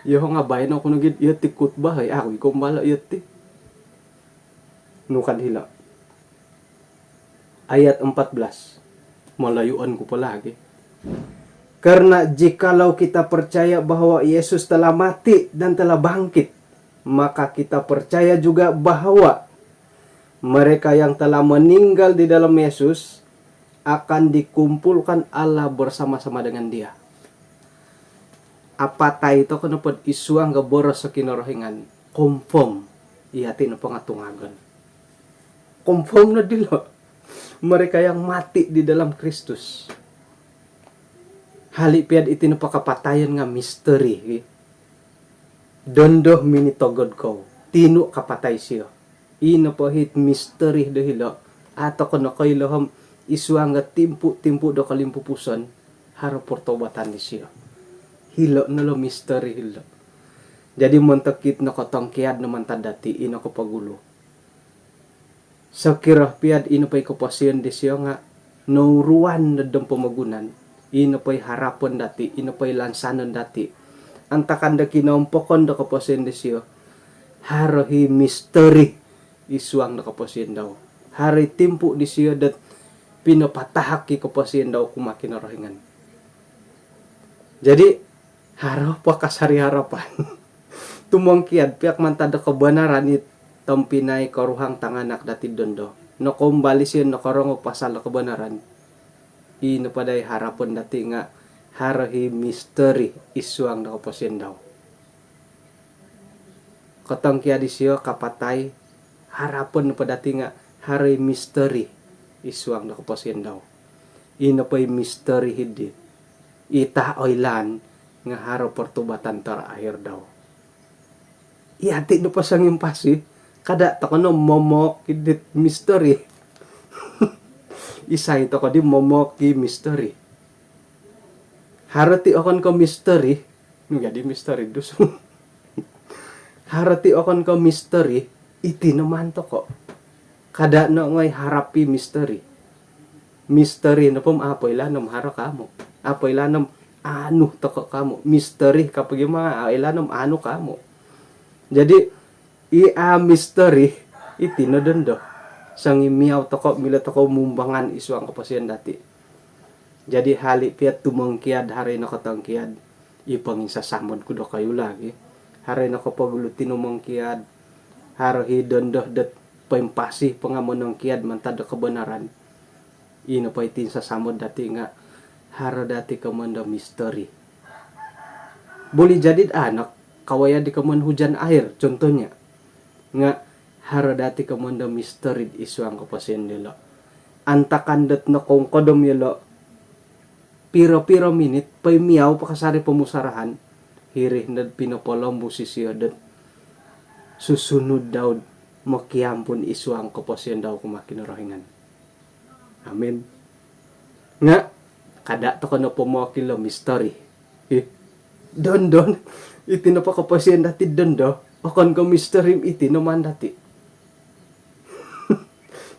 Iyoho' nga' baino' ku nogi'd iyo ti kutbah, ai, aku i kombalo' iyo ti. Nu kad hilo'. Ayat empat belas. Molayuon ku po lagi. Karena jikalau kita percaya bahwa Yesus telah mati dan telah bangkit, maka kita percaya juga bahwa mereka yang telah meninggal di dalam Yesus akan dikumpulkan Allah bersama-sama dengan Dia. Apatai toko' nopod id suang do boros do Kinorohingan, confirm, iyati' nopo nga' tungagon. Confirm no dilo'. Mereka yang mati di dalam Kristus. Hali' piya'd iti nopo kapatayon nga' misteri, ki. Dondo minitogod kou, tinu kapatai siyo. Ino po hit misteri do hilo', a' toko' nokoilo om id suang do timpu-timpu do kolimpupuson, haro portobatan disiyo. Hilo' no lo misteri hilo'. Jadi, montok it nokotongkiad no mantad dati', ino kopogulu. Sokiro piya'd ino po i koposion disiyo nga' nouruan nod dom pomogunan, ino po i harapon dati', ino po i lansanon dati'. antakan do kinoompokon do koposion disio, haro i misteri i suang do koposion dau. Haro i timpu disio dot pinopatahak i koposion dau kumaa Kinorohingan. Jadi, haro po kasari harapan. Tumongkiad pia mantad do kobonaran i tompinai, koruhang, tanganak dati dondo. Nokoumbal isio nokorongou pasal do kobonaran. I nopo dai harapon dati nga haro i misteri i suang do koposion dau. Kotongkiad isio, kapatai, harapon nopo dati nga haro i misteri i suang do koposion dau. I nopo i misteri hiri, i au oilaan nga haro pertobatan terakhir dau. Yati nopo songimpasi, kada tokou no momok i dit misteri. Isai tokou di momok i misteri? Haro ti okon ko misteri, nu jadi misteri Dusun. Haro ti okon ko misteri, iti no maan tokou. Kada no ongoi harap i misteri. Misteri nopo om au oilaan om haro ko amu. Au oilaan om aanu tokou ko amu. Misteri ka po gia, au oilaan om aanu ko amu. Jadi, i au misteri, iti no dondo. Songimiau tokou, milo tokou mumbangan i suang koposion dati. Jadi, hali pia tumongkiad, haro i nokotongkiad, i ponginsasamod ku dokoyu lagi. Haro i nokopogulu tinumongkiad, haro i dondo dot poimpasi po nga monongkiad mantad do kobonaran. I nopo i tinsasamod dati nga haro dati komoyon do misteri. Boleh jadi do anak kawaya di komoyon hujan air, contohnya. Nga haro dati komoyon do misteri i suang koposion diolo. Antakan dot nokoongkodom yolo piro-piro minit, poimiau po kasari pomusarahan, hiri nod pinopolombus isio dot susunud dau do mokiampun i suang koposion dau kumaa Kinorohingan. Amin. Nga, kada tokou no pomokilo misteri. Ih, dondo. Iti nopo koposion dati dondo. Okon ko misteri, iti no maan dati.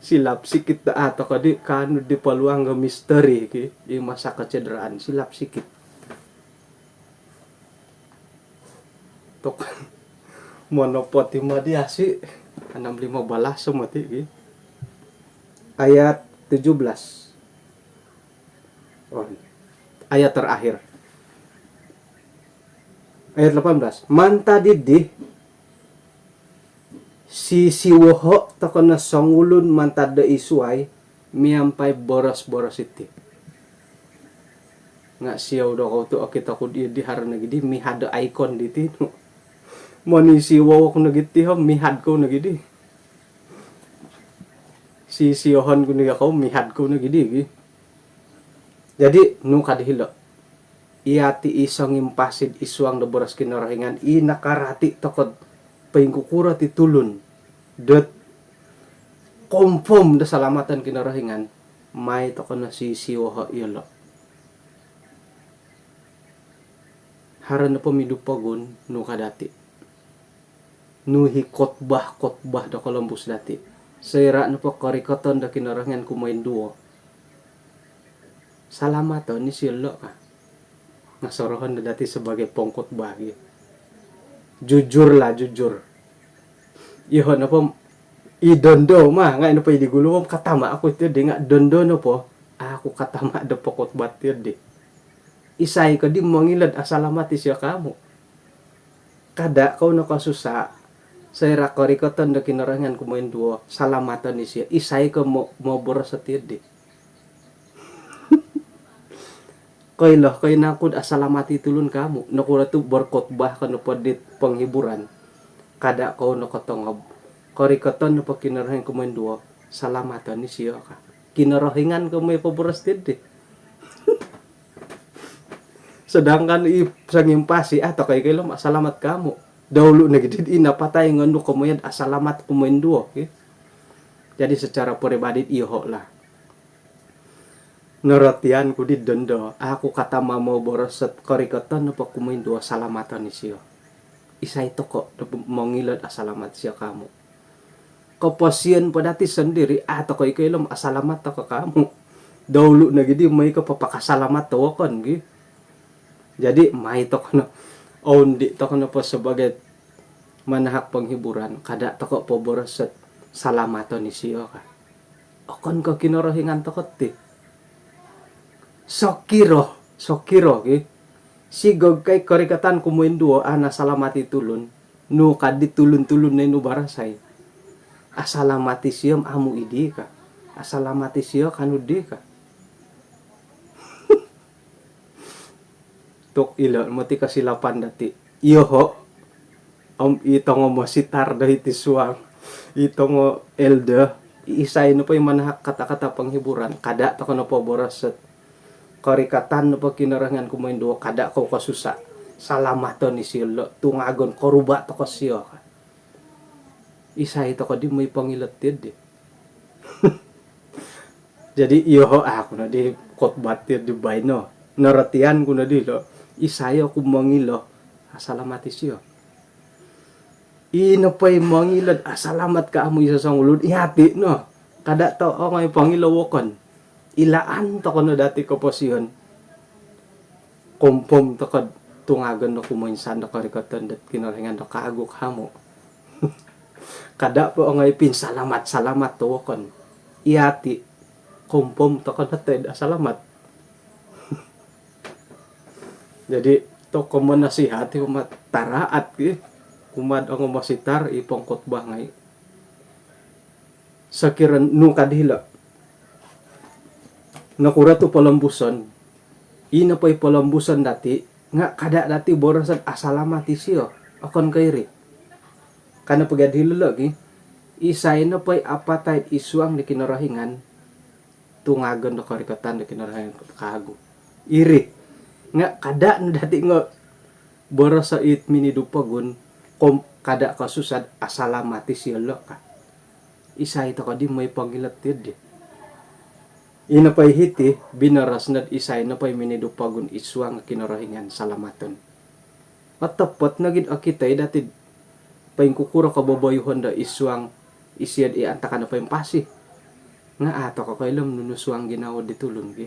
Silap sikit do au tokou di kaanu di peluang do misteri ki. I masa kecederaan, silap sikit. Tok. Monopot i madi asi. Enam lima belas semua ti, ki. Ayat tujuh belas. Oh, ayat terakhir. Ayat delapan belas. Mantad diri, sisiwoho tokou no songulun mantad do id suai, miampai boros-boros iti. Nga siou dokoyu tu okito ku di, di haro nogi di mihad do ikon diti, nu. Monisiwoho ku nogi ti om mihad kou nogi di. Sisiohon ku nogi kou, mihad kou nogi di, ki. Jadi, nu ka di hilo. Yati i songimpasi id suang do boros Kinorohingan, i nakarati tokou do poingkukuro ti tulun dot confirm do kasalamatan Kinorohingan, mai tokou no sisiwoho yolo. Haro nopo midu pogun, nu ka dati. Nu i khotbah-khotbah do kolombus dati. Soira nopo korikoton do Kinorohingan kumoinduo, salamaton isio lo ka. Nga sorohon do dati sebagai pengkhotbah, ki. Jujurlah, jujur. Yoho nopo, i dondo ma, nga i nopo i di gulu om katama oku ti di, nga dondo nopo, au oku katama do pokhotbah ti di. Isai ko di mongilo do asalamat isio ko amu. Kada kou no kosusa, soira korikoton do Kinorohingan kumoinduo, salamaton isio. Isai ko mo-, moboros ti di. Koilo, koinangkud asalamat i tulun ko amu. Nokuro tu berkhotbah ko nopo dit penghiburan, kada kou no kotongob. Korikoton nopo Kinorohingan kumoinduo, salamaton isio ka. Kinorohingan ko moi poboros ti di. Sedangkan i songimpasi, au tokou i koilo om asalamat ko amu. Dahulu nogi di i napatai nga nu komoyon asalamat kumoinduo, ki. Jadi secara peribadi yoho lah. Norotian ku di dondo, au oku katama moboros ot korikoton nopo kumoinduo, salamaton isio. Isai tokou do mongilo do asalamat isio ko amu. Koposion po dati sondiri, au tokou i koilo om asalamat tokou ko amu. Dahulu nogi di moi ko papakasalamat do wokon, ki. Jadi, mai tokou no. Ondi' toko' nopo sabagai manahak penghiburan, kada' toko' poboros dot salamaton isio ka. Okon ko' Kinorohingan toko' ti. Sokiro, sokiro ki, sigog kai korikatan kumoinduo, a' nasalamat i tulun. Nu kaddi tulun-tulun nai nu barasai. Asalamat isio om amu' iddi ka. Asalamat isio kanu ddi ka. Tu' ilo' moti kasilapan dati'. Iyoho' om i tongo mositar do hiti suang, i tongo elder, i isai nopo i manahak kata-kata penghiburan, kada' toko' nopo boros dot korikatan nopo Kinorohingan kumoinduo, kada' kou kosusa'. Salamaton isio lo', tungagon, koruba' toko' sio ka. Isai toko' di moi pongilo tiyo di. Jadi iyoho' aku nodi khotbah tiyo di baino. Norotian ku nodi lo', isai oku mongilo asalamat isio. Ino poi mongilo'd asalamat ka amu' iso songulun, iyati' no. Kada' toko' ongoi pongilo wokon. Ilaan toko' no dati' koposion. Kompom toko'd tungagon do kumoinsan do korikoton dot Kinorohingan do kaagu ka amu'. Kada' po ongoi pinsalamat-salamat do wokon. Iyati' kompom toko' no toi'd asalamat. Jadi toko' monasihat i kumaa'd taraat ki, kumaa'd ongo mositar i pongkhotbah ngai'. Sokiro nu kaddi hilo', nokuro tu' polombuson? Ino poi polombuson dati' nga' kada' dati' boroso'd asalamat isio. Okon ko' iri. Ka nopo gaddi hilo' logi, isai nopo i apatai'd isuang di Kinorohingan, tungagon do korikotan do Kinorohingan kaagu. Iri. Nga' kada' no dati' ngo boroso' it minidu pogun, kom kada' kosusa'd asalamat isio lo' ka. Isai toko' di moi pongilo tiyo di. Ino poi hiti, binoros nod isai nopo i minidu pogun isuang Kinorohingan salamaton. Otopot nogi'd okito i dati'd poingkukuro koboboyuhon do isuang isio'd i antakan o poimpasi. Nga' a' toko' koilo nunu suang ginawo di tulun ki.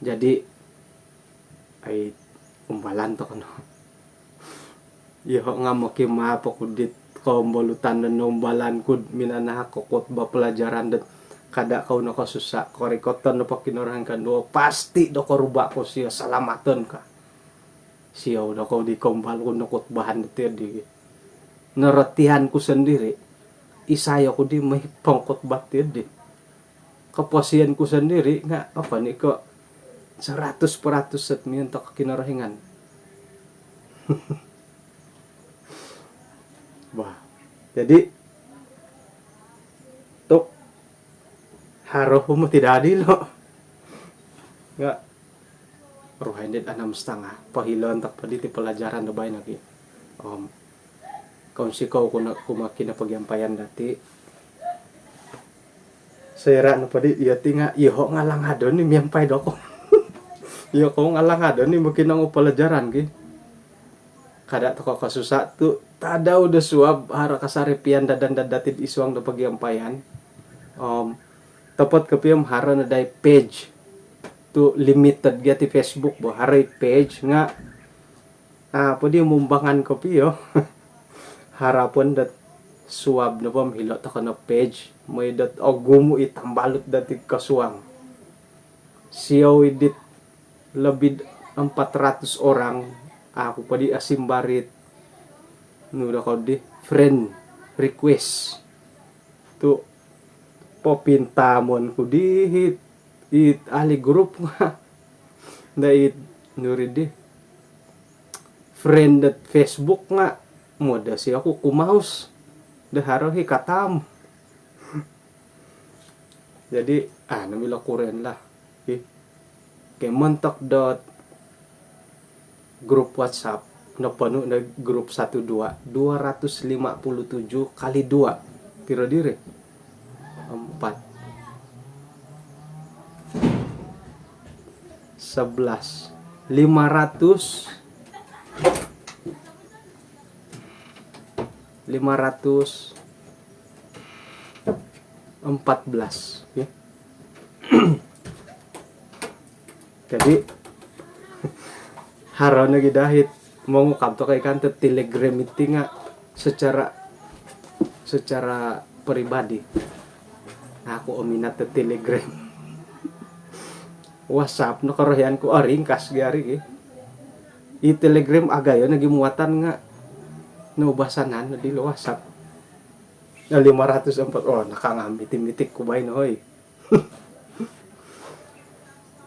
Jadi ai, umbalan toko' no. Iyoho' nga' mokimaap oku dit kombolutan do noumbalan ku'd minanahak ko khotbah pelajaran dot kada' kou nokosusa', korikoton nopo Kinorohingan ka, duo pasti' do koruba' kou sio, salamaton ka. Siou do kou di kombal ku nokhotbahan do tiyo di. Norotian ku sondiri', isai oku di moi pongkhotbah tiyo di. Koposion ku sondiri' nga' okon i' ko' seratus peratus dot miontok Kinorohingan. Bah, jadi tu' haro humoti dadi lo'. Nga' ruhai nod anam setengah, pohiloon toko' po diti pelajaran do baino ki. Om kounsikou ku no kumaa kinopogiampayan dati'. Soira' nopo di iyo ti nga' iyoho' nga' langadon i' miampai dokoyu. Iyokoyu nga' langadon i' mokinongou pelajaran ki. Kada' toko' kosusa' tu' tadau do suab haro kasari piandadan dati'd isuang do pogiampayan. Om topot kopio om haro no dai page tu' limited gia ti Facebook bo, haro i' page nga' a' po di mumbangan kopio. Harapon dot suab nopo om hilo' toko' no page, moi dot ogumu' i tambalut dati'd kosuang. Siou i' dit lebih empat ratus orang, aku po di asimbar it nu dokoyu di, friend request. Tu' popintaamon ku di it, it ahli grup nga' nda it nu ri di, friend dot Facebook nga' modosi oku kumaus do haro i' kataam. Jadi a' no milo kuren lah. Okey. Okey, montok dot grup WhatsApp, noponu' no grup satu dua, dua ratus lima puluh tujuh kali dua. Piro diri? Empat. Sebelas. Lima ratus. Lima ratus empat belas, ya. Jadi haro nogi dahit Mongukab tokou kan tu Telegram iti nga secara, secara peribadi. Aku ominat tu Telegram. WhatsApp no korohian ku, oh, ringkas gi ari gi. I Telegram agayo nogi muatan nga naubasanan no dilo WhatsApp. Lima ratus empat, oh, nakangam iti mitik ku baino, hoi.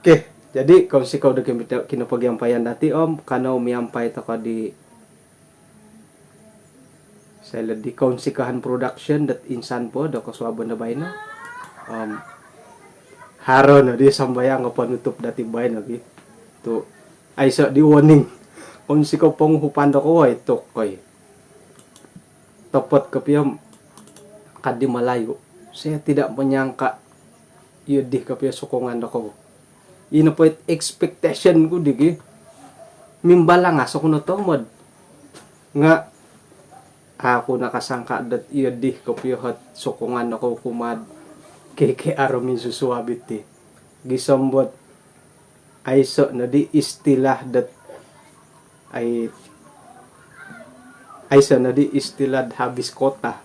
Okey, jadi kounsikou do kinopogiampayan dati om kanou miampai tokou di Saya ledi Kounsikahan Production dot insan po do kosuabon do baino. Om haro no di sambayang o panutup dati baino gi. Tu aiso di warning. Kounsikou ponguhupan do kowoi tu koi. Topot kopio kadi Malayu. Saya tidak menyangka iyo di kopio sokongan do kou. Ino po it expectation ku di gi. Mimbalangas oku no tomod. Nga aku nakasangka dot iyo di kopio hot sokongan do kou kumaa K K R minsusuab iti. Gisom dot aiso no di istilah dot ai, aiso no di istilah habis kuota.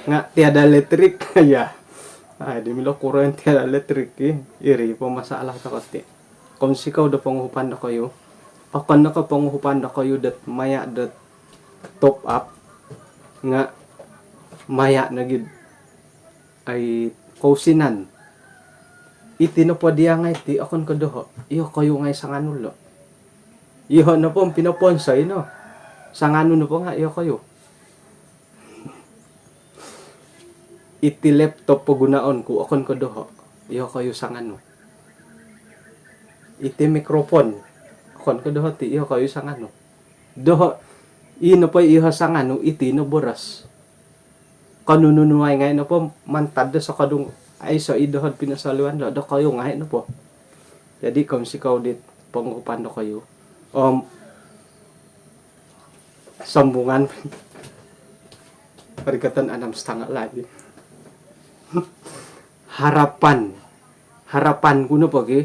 Nga tiada letrik, ya. Ai, di milo kuroyon tiada letrik ki. Iri po masalah tokou ti. Kounsikou do ponguhupan dokoyu. Okon no ko ponguhupan dokoyu dot maya dot top up. Nga maya nogi ai kousinan. Iti nopo dia ngai ti okon ko doho. Iyokoyu ngai sanganu lo. Iyoho nopo pinoponsoi no. Sanganu nopo nga iyokoyu. Iti laptop pogunaon ku okon ko doho. Iyokoyu sanganu. Iti mikrofon okon ko doho ti, iyokoyu sanganu. Doho, i nopo iyoho sanganu, iti no boros. Kanu nunu ai ngai nopo mantad do sokodung aiso i doho pinasaliwan lo, dokoyu ngai nopo. Jadi kounsikou di ponguhupan dokoyu. Om sambungan. Perikatan enam setengah lagi. Harapan. Harapan ku nopo gi.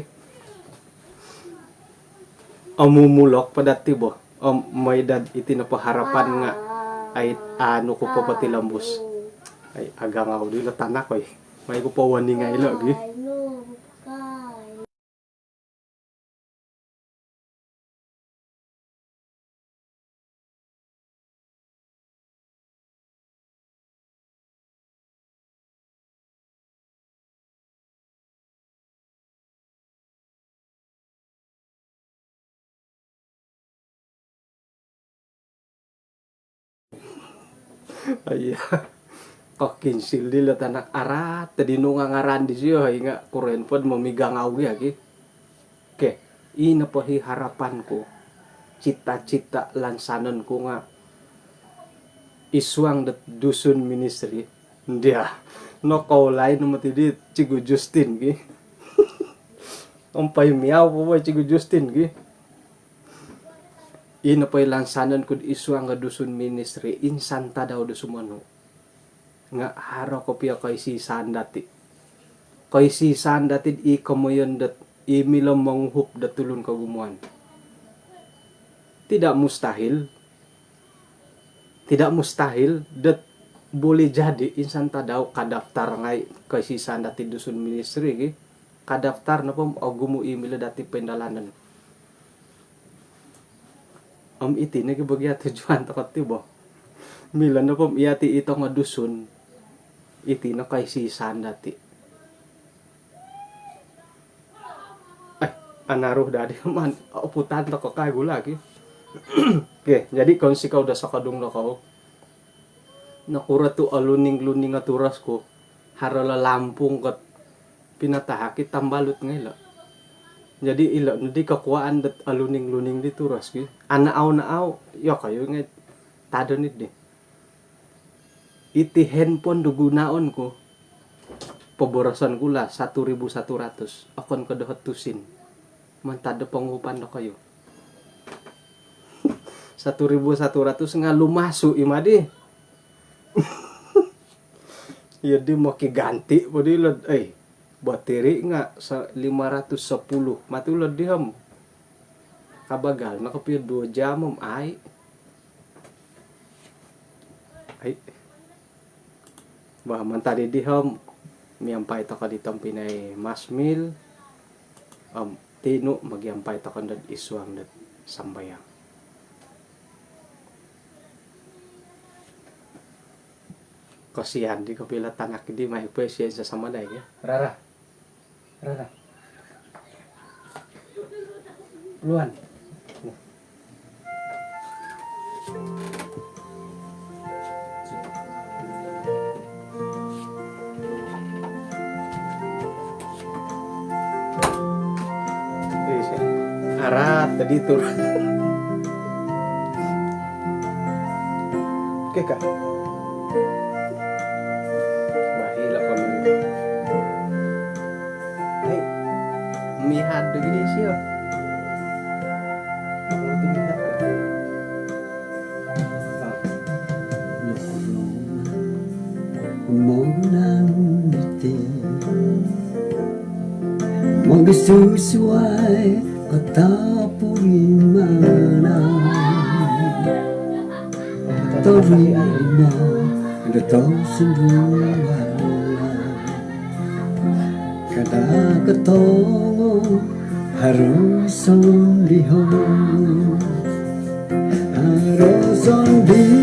Omumulok po dati bo. Om moi dot iti nopo harapan nga ai anu ku po potilombus. Ai agangau di lo tanak oi. Mai ku po warning ngai lo gi. Iya. Kokinsil di lo tanak arat tadi nunga ngaran disio, inga kuroyon po do momigangau gi aki. Okey, i nopo hi harapan ku, cita-cita lansanon ku nga id suang dot Dusun Ministry. Ndia, nokoulai no moti di Cikgu Justin gi. Om poimiau po bo i Cikgu Justin gi. I nopo i lansanon ku id suang dot Dusun Ministry, insan tadau do sumonu. Nga haro kopio koisi-isaan dati. Koisi-isaan dati i komoyon dot i milo monguhup dot tulun kogumuan. Tidak mustahil. Tidak mustahil dot boleh jadi insan tadau kadaftar ngai koisi-isaan dati Dusun Ministry gi. Kadaftar nopo ogumu i milo dati poindalanon. Om iti nogi bo gia tujuan tokou ti bo. Milo nopo om iya ti i tongo Dusun. Iti no koisi-isaan dati. Ai, anaru dadi man oputan tokou kagu lagi. Okey, jadi kounsikou do sokodung dokoyu. Nokuro tu oluning-luning o turos ku. Haro lo lampung kot pinatahak i tambalut ngai lo. Jadi ilo no di kokuaan dot oluning-luning di turos ki. Anaau-naau, iyokoyu ngai tadon id di. Iti handphone do gunaon ku. Poboroson ku lah satu ribu satu ratus. Okon ko doho tusin. Mantad do ponguhupan dokoyu. Satu ribu satu ratus nga lumasu i madi. Iyo di mokiganti po di lo, eh, batiri nga sa-, lima ratus sepuluh. Matu lo di om. Kabagal no kopio duo jam om ai. Hai. Bah, mantad di diho, miampai toko di tompinai Masmil. Om tinu, mogiampai toko dot id suang dot sambayang. Kosian di kopio tanak di, mai poi sian sasama dai, ya. Rara. Rara. Luan. Arat tadi tur. Oke, Kak. Wah, gila kau ni. Hai, mihad do gini sio. Mau tu mihad ka? Ah. Nokorong monang diti mogisusuai katapurimanan. Torima do tau sunduan. Kada kotongo haro sondihon. Haro sondihon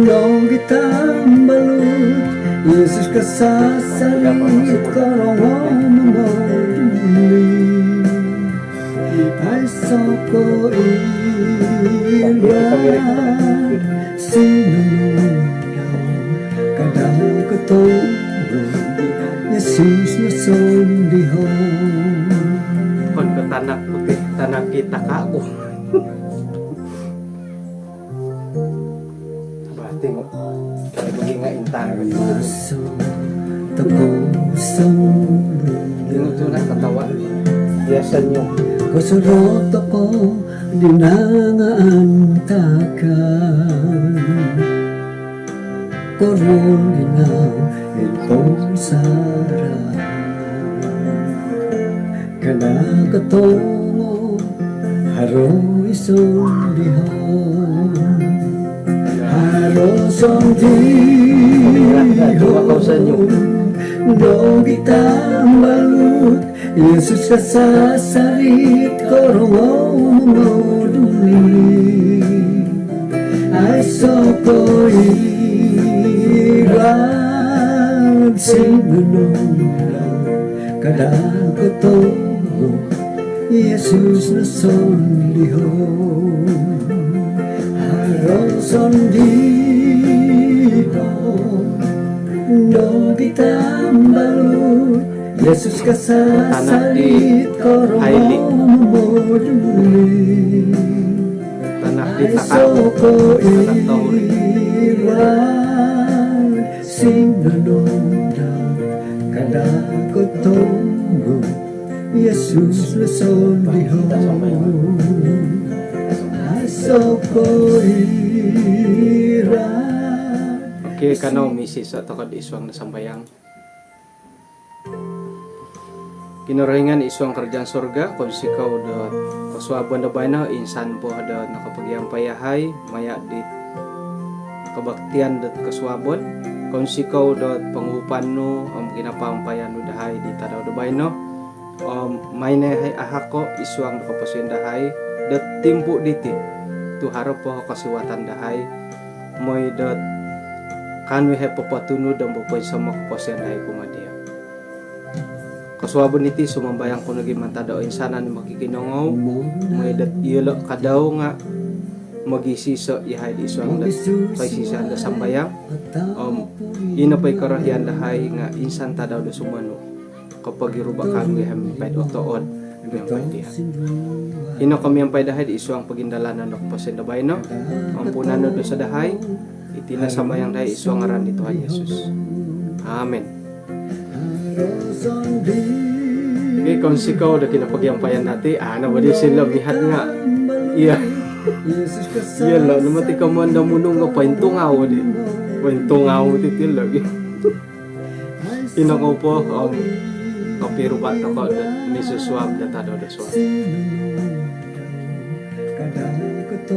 nogi tambalut. Yesus kasasalit, korongo momoduli. Aiso ko iran sinunundau, kada kotongo Yesus no sondihon. Kon ko tanak putih, tanak kita kaku. Bah, tengok. Kayak begini nggak intan. Masuk toko sembunyi. Tengok tu nak ketawa. Dia senyum. Kosoro toko dinangan takan. Korun dinang ipon sara. Kada kotongo haro sondihon. Haro sondihon nogi tambalut. Yesus kasasalit, korongo momoduli. Aiso ko iran sinunundau, kada kotongo Yesus no sondihon. Haro sondihon nogi tambalut. Yesus kasasalit, korongo momoduli. Tanak di taka. Aiso ko iran sinunundau, kada kotongo Yesus no sondihon. Aiso ko iran. Oke, kanou misiso toko id suang do sambayang. Kinorohingan id suang kerajaan sorga, kounsikou dot kosuabon do baino, insan po dot nokopogiampai yahai maya di kebaktian dot kosuabon. Kounsikou dot ponguhupan nu om kinapampayan nu dahai di tadau do baino. Om mai no yahai ahako id suang do koposion dahai dot timpu diti. Tu haro po kosiwatan dahai, moi dot kaanu yahai popotunud om popoinsomok koposion dahai kumaa dia. Kosuabon iti sumambayang ku nogi mantad do insanan mokikinongou, moi dot iyolo kadau nga mogisiso yahai id suang dot koisisan do sambayang. Om ino po i korohian dahai nga insan tadau do sumonu kopogiruba kaanu yahai miampai do otood miampai dia. Ino ko miampai dahai id suang pogindalanan do koposion do baino. Ampunan no dosa dahai. Iti no sambayang dahai id suang ngaran di Tuhan Yesus. Amin. Oke, kounsikou do kinapagiampaian dati. Ah, na bodi silo mihad nga. Iya. Iyolo no moti komoyon do munung nga pointungau di. Pointungau ti tilo gi. Ino ko po om kopiruba toko do misusuab do tadau do suab.